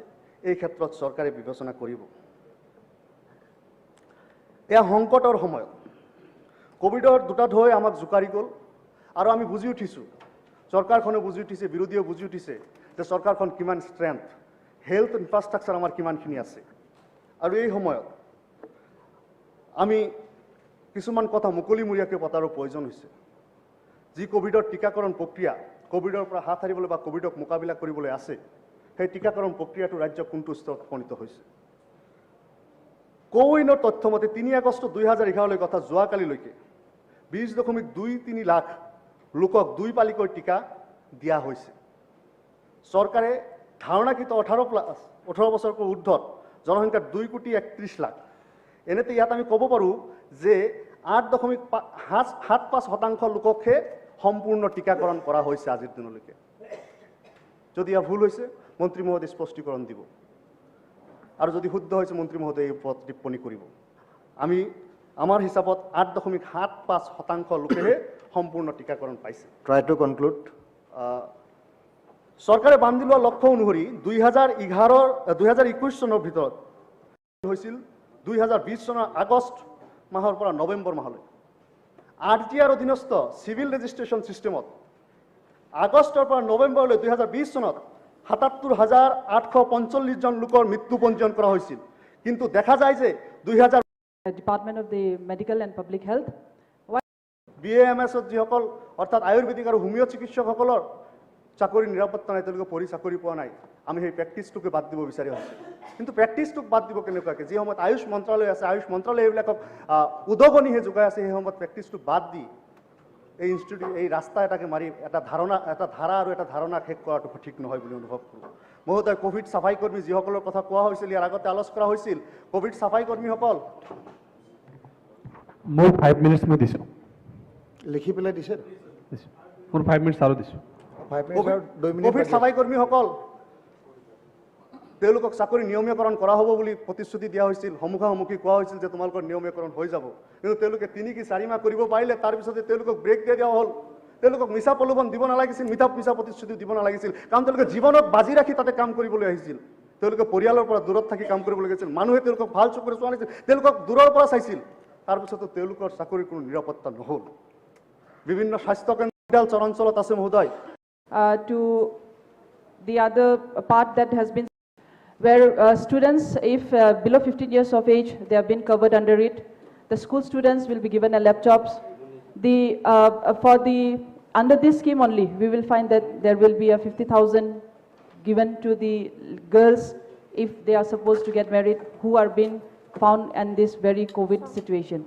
এই ক্ষেত্ৰত চৰকাৰে বিবেচনা কৰিব। এয়া সংকটৰ সময়ত ক'ভিডৰ দুটা ঢৌ আমাক জোকাৰি গ'ল আৰু আমি বুজি উঠিছোঁ, চৰকাৰখনে বুজি উঠিছে, বিৰোধীয়েও বুজি উঠিছে যে চৰকাৰখন কিমান ষ্ট্ৰেংথ, হেল্থ ইনফ্ৰাষ্ট্ৰাকচাৰ আমাৰ কিমানখিনি আছে। আৰু এই সময়ত আমি কিছুমান কথা মুকলিমূৰীয়াকৈ পতাৰো প্ৰয়োজন হৈছে। যি ক'ভিডৰ টীকাকৰণ প্ৰক্ৰিয়া, ক'ভিডৰ পৰা হাত সাৰিবলৈ বা ক'ভিডক মোকাবিলা কৰিবলৈ আছে, সেই টীকাকৰণ প্ৰক্ৰিয়াটো ৰাজ্য কোনটো স্তৰত উপনীত হৈছে? কোৱিনৰ তথ্য মতে 3 আগষ্ট 2011লৈ কথা যোৱাকালিলৈকে 20.23 লাখ লোকক 2 পালিকৈ টীকা দিয়া হৈছে। চৰকাৰে ধাৰণাকৃত 18 বছৰকৈ ঊৰ্ধত জনসংখ্যা 2,31 লাখ। এনেতে ইয়াত আমি ক'ব পাৰোঁ যে 8.75% লোককহে সম্পূৰ্ণ টীকাকৰণ কৰা হৈছে আজিৰ দিনলৈকে। যদি ইয়াৰ ভুল হৈছে মন্ত্ৰী মহোদয়ে স্পষ্টীকৰণ দিব আৰু যদি শুদ্ধ হৈছে মন্ত্ৰী মহোদয়ে এই ওপৰত টিপ্পনী কৰিব। আমি আমাৰ হিচাপত 8.75% লোকেহে সম্পূৰ্ণ টীকাকৰণ পাইছে। Try to conclude. চৰকাৰে বান্ধি লোৱা লক্ষ্য অনুসৰি 2021 চনৰ ভিতৰত হৈছিল 2020 চনৰ আগষ্ট মাহৰ পৰা নৱেম্বৰ মাহলৈ আৰ টি আৰ অধীনস্থ চিভিল ৰেজিষ্ট্ৰেশ্যন ছিষ্টেমত আগষ্টৰ পৰা নৱেম্বৰলৈ 2020 চনত 77,845 জন লোকৰ মৃত্যু পঞ্জীয়ন কৰা হৈছিল। কিন্তু দেখা যায় যে 2000 Department of the Medical and Public Health. B A M এছত যিসকল অৰ্থাৎ আয়ুৰ্বেদিক আৰু হোমিঅ' চিকিৎসকসকলৰ চাকৰিৰ নিৰাপত্তা নাই, তেওঁলোকে পঢ়ি চাকৰি পোৱা নাই, আমি সেই প্ৰেক্টিচটোকে বাদ দিব বিচাৰি আছোঁ। কিন্তু প্ৰেক্টিচটোক বাদ দিব কেনেকুৱাকৈ? যি সময়ত আয়ুষ মন্ত্ৰালয় আছে, আয়ুষ মন্ত্ৰালয়ে এইবিলাকক উদগনিহে যোগাই আছে, সেই সময়ত প্ৰেক্টিচটোক বাদ দি এই ইনষ্টিটিউট এই ৰাস্তা এটাকে মাৰি এটা ধাৰণা, এটা ধাৰা আৰু এটা ধাৰণা শেষ কৰাটো সঠিক নহয় বুলি অনুভৱ কৰোঁ। মহোদয়, ক'ভিড চাফাই কৰ্মী যিসকলৰ কথা কোৱা হৈছিল, ইয়াৰ আগতে আলোচনা কৰা হৈছিল, ক'ভিড চাফাই কৰ্মীসকল মোৰ 5 মিনিটছ মই দিছোঁ, লিখি পেলাই দিছে, মোৰ 5 মিনিটছ আৰু দিছোঁ। ক'ভিড চাফাই কৰ্মীসকল তেওঁলোকক চাকৰি নিয়মীয়াকৰণ কৰা হ'ব বুলি প্ৰতিশ্ৰুতি দিয়া হৈছিল, সন্মুখাসন্মুখী কোৱা হৈছিল যে তোমালোকৰ নিয়মীয়াকৰণ হৈ যাব। কিন্তু তেওঁলোকে 3 কি 4 মাহ কৰিব পাৰিলে, তাৰপিছতে তেওঁলোকক ব্ৰেক দিয়া দিয়া হ'ল। তেওঁলোকক মিছা প্ৰলোভন দিব নালাগিছিল, মিছা প্ৰতিশ্ৰুতি দিব নালাগিছিল, কাৰণ তেওঁলোকে জীৱনত বাজি ৰাখি তাতে কাম কৰিবলৈ আহিছিল। তেওঁলোকে পৰিয়ালৰ পৰা দূৰত থাকি কাম কৰিবলৈ গৈছিল, মানুহে তেওঁলোকক ভাল চকুৰে চোৱা নাছিল, তেওঁলোকক দূৰৰ পৰা চাইছিল। তাৰপিছতো তেওঁলোকৰ চাকৰিৰ কোনো নিৰাপত্তা নহ'ল। বিভিন্ন স্বাস্থ্যকেন্দ্ৰ চৰাঞ্চলত আছে মহোদয়। To the other part that has been where students, if below 15 years of age, they have been covered under it. The school students will be given a laptops. The for the under this scheme only, we will find that there will be a 50,000 given to the girls if they are supposed to get married, who are being found in this very COVID situation.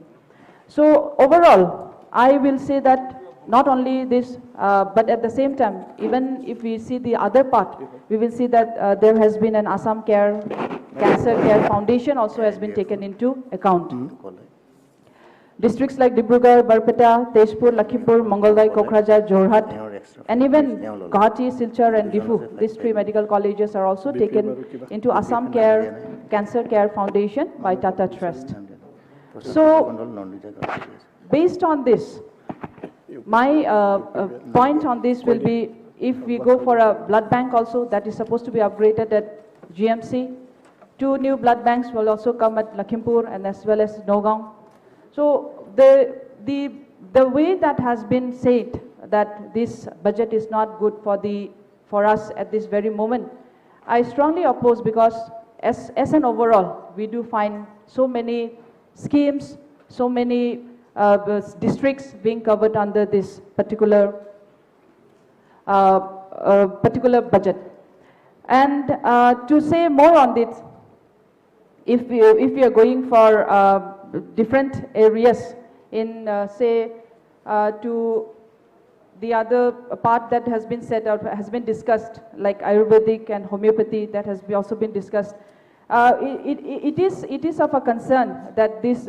So overall, I will say that not only this, but at the same time, even if we see the other part, we will see that there has been an Assam Care, Cancer Care Foundation also has been taken into account. Districts like Dibrugarh, Barpeta, Tezpur, Lakhimpur, Mangaldai, Kokrajhar, Jorhat, and even Guwahati, Silchar, and Gifu, these 3 medical colleges are also taken into Assam Care, Cancer Care Foundation by Tata Trust. So, based on this, my point on this will be, if we go for a blood bank also, that is supposed to be upgraded at GMC. 2 new blood banks will also come at Lakhimpur and as well as Nagaon. So the way that has been said that this budget is not good for us at this very moment, I strongly oppose, because as an overall, we do find so many schemes, so many districts being covered under this particular budget. And to say more on this, if we are going for different areas in say to the other part that has been set out, has been discussed, like Ayurvedic and homeopathy, that has also been discussed. It is of a concern that this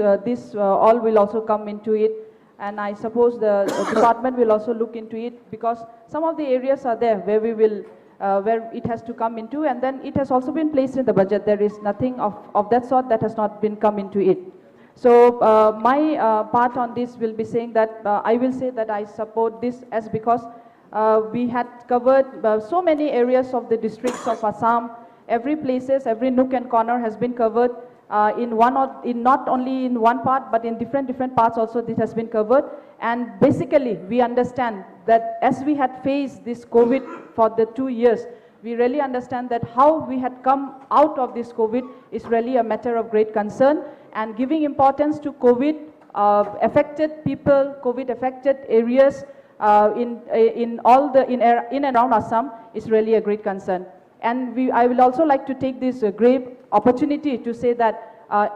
all will also come into it, and I suppose the department will also look into it, because some of the areas are there where we will where it has to come into, and then it has also been placed in the budget. There is nothing of that sort that has not been come into it. So my part on this will be saying that I will say that I support this, as because we had covered so many areas of the districts of Assam. Every places, every nook and corner has been covered in one or in not only in one part, but in different parts also this has been covered. And basically, we understand that as we had faced this COVID for the 2 years, we really understand that how we had come out of this COVID is really a matter of great concern, and giving importance to COVID affected people, COVID affected areas in and around Assam is really a great concern. And I will also like to take this great opportunity to say that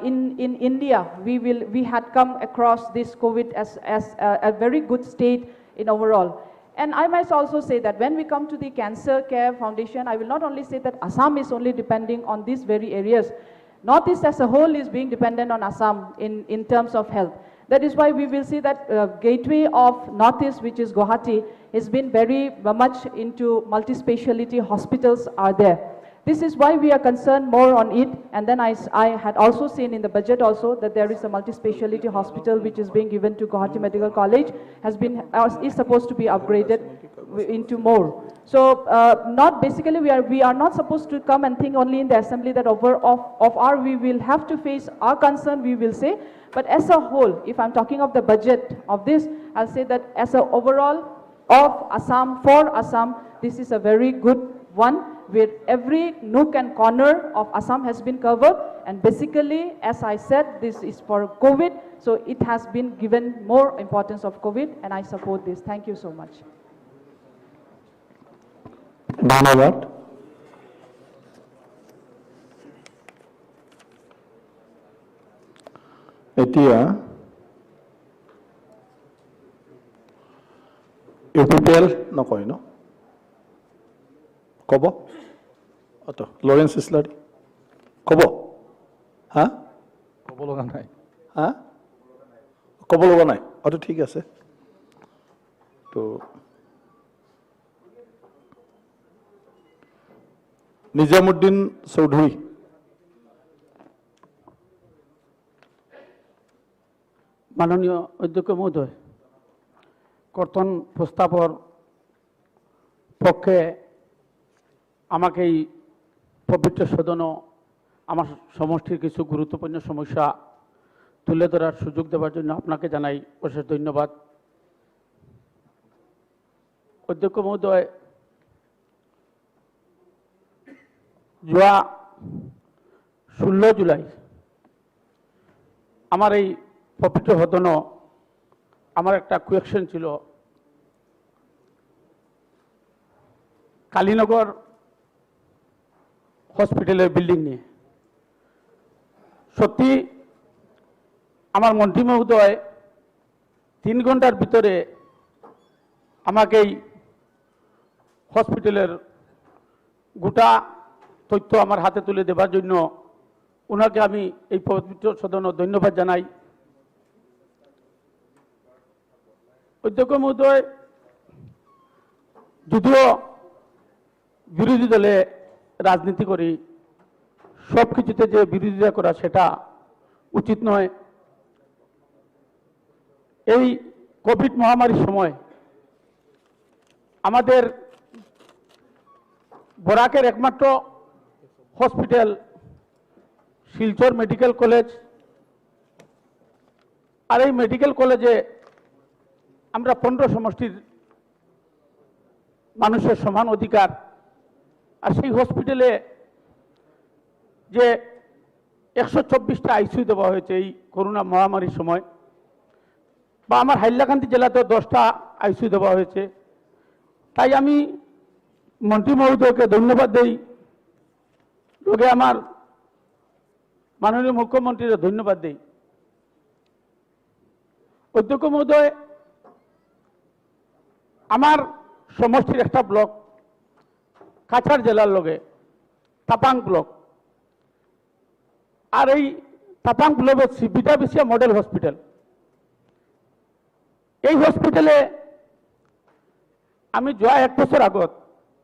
in India, we had come across this COVID as a very good state in overall. And I must also say that when we come to the Cancer Care Foundation, I will not only say that Assam is only depending on these very areas. Northeast as a whole is being dependent on Assam in terms of health. That is why we will see that gateway of Northeast, which is Guwahati, has been very much into multi-speciality hospitals are there. This is why we are concerned more on it. And then I had also seen in the budget also that there is a multi-speciality hospital which is being given to Guwahati Medical College, has been is supposed to be upgraded into more. So not basically we are not supposed to come and think only in the assembly that over of our we will have to face our concern, we will say. But as a whole, if I'm talking of the budget of this, I'll say that as a overall of Assam, for Assam, this is a very good one, where every nook and corner of Assam has been covered. And basically, as I said, this is for COVID, so it has been given more importance of COVID, and I support this. Thank you so much. ধন্যবাদ। এতিয়া UPPL নকয় ন, ক'ব অত Lawrence Islary ক'ব, হা ক'ব লগা নাই, হা ক'ব লগা নাই, অ ঠিক আছে। তো নিজামুদ্দিন চৌধুৰী। মাননীয় অধ্যক্ষ মহোদয়, কর্তন প্রস্তাবর পক্ষে আমাকে এই পবিত্র সদনও আমার সমষ্টির কিছু গুরুত্বপূর্ণ সমস্যা তুলে ধরার সুযোগ দেওয়ার জন্য আপনাকে জানাই অশেষ ধন্যবাদ। অধ্যক্ষ মহোদয়, যোৱা 16 জুলাই আমার এই পবিত্র সদনও আমার একটা কোয়েকশন ছিল, কালীনগর হসপিটালের বিল্ডিং নিয়ে। সত্যি আমার মন্ত্রী মহোদয় 3 ঘন্টার ভিতরে আমাকে এই হসপিটালের গোটা তথ্য আমার হাতে তুলে দেওয়ার জন্য ওনাকে আমি এই পবিত্র সদনে ধন্যবাদ জানাই। অধ্যক্ষ মহোদয়, যদিও বিরোধী দলে রাজনীতি করি, সব কিছুতে যে বিরোধিতা করা সেটা উচিত নয়। এই কোভিড মহামারীর সময় আমাদের বরাকের একমাত্র হসপিটাল শিলচর মেডিকেল কলেজ, আর এই মেডিকেল কলেজে আমরা 15 সমষ্টির মানুষের সমান অধিকার। আর সেই হসপিটালে যে 124টা আইসিইউ দেওয়া হয়েছে এই করোনা মহামারীর সময়, বা আমার হাইলাকান্দি জেলাতেও 10টা আইসিইউ দেওয়া হয়েছে। তাই আমি মন্ত্রী মহোদয়কে ধন্যবাদ দেই, লোকে আমার মাননীয় মুখ্যমন্ত্রীর ধন্যবাদ দেই। অধ্যক্ষ মহোদয়, আমার সমষ্টির একটা ব্লক কাছাড় জেলার লগে তাপাং ব্লক, আর এই তাপাং ব্লকের বিটাবিসিয়া মডেল হসপিটাল, এই হসপিটালে আমি যোৱা 1 বছৰ আগত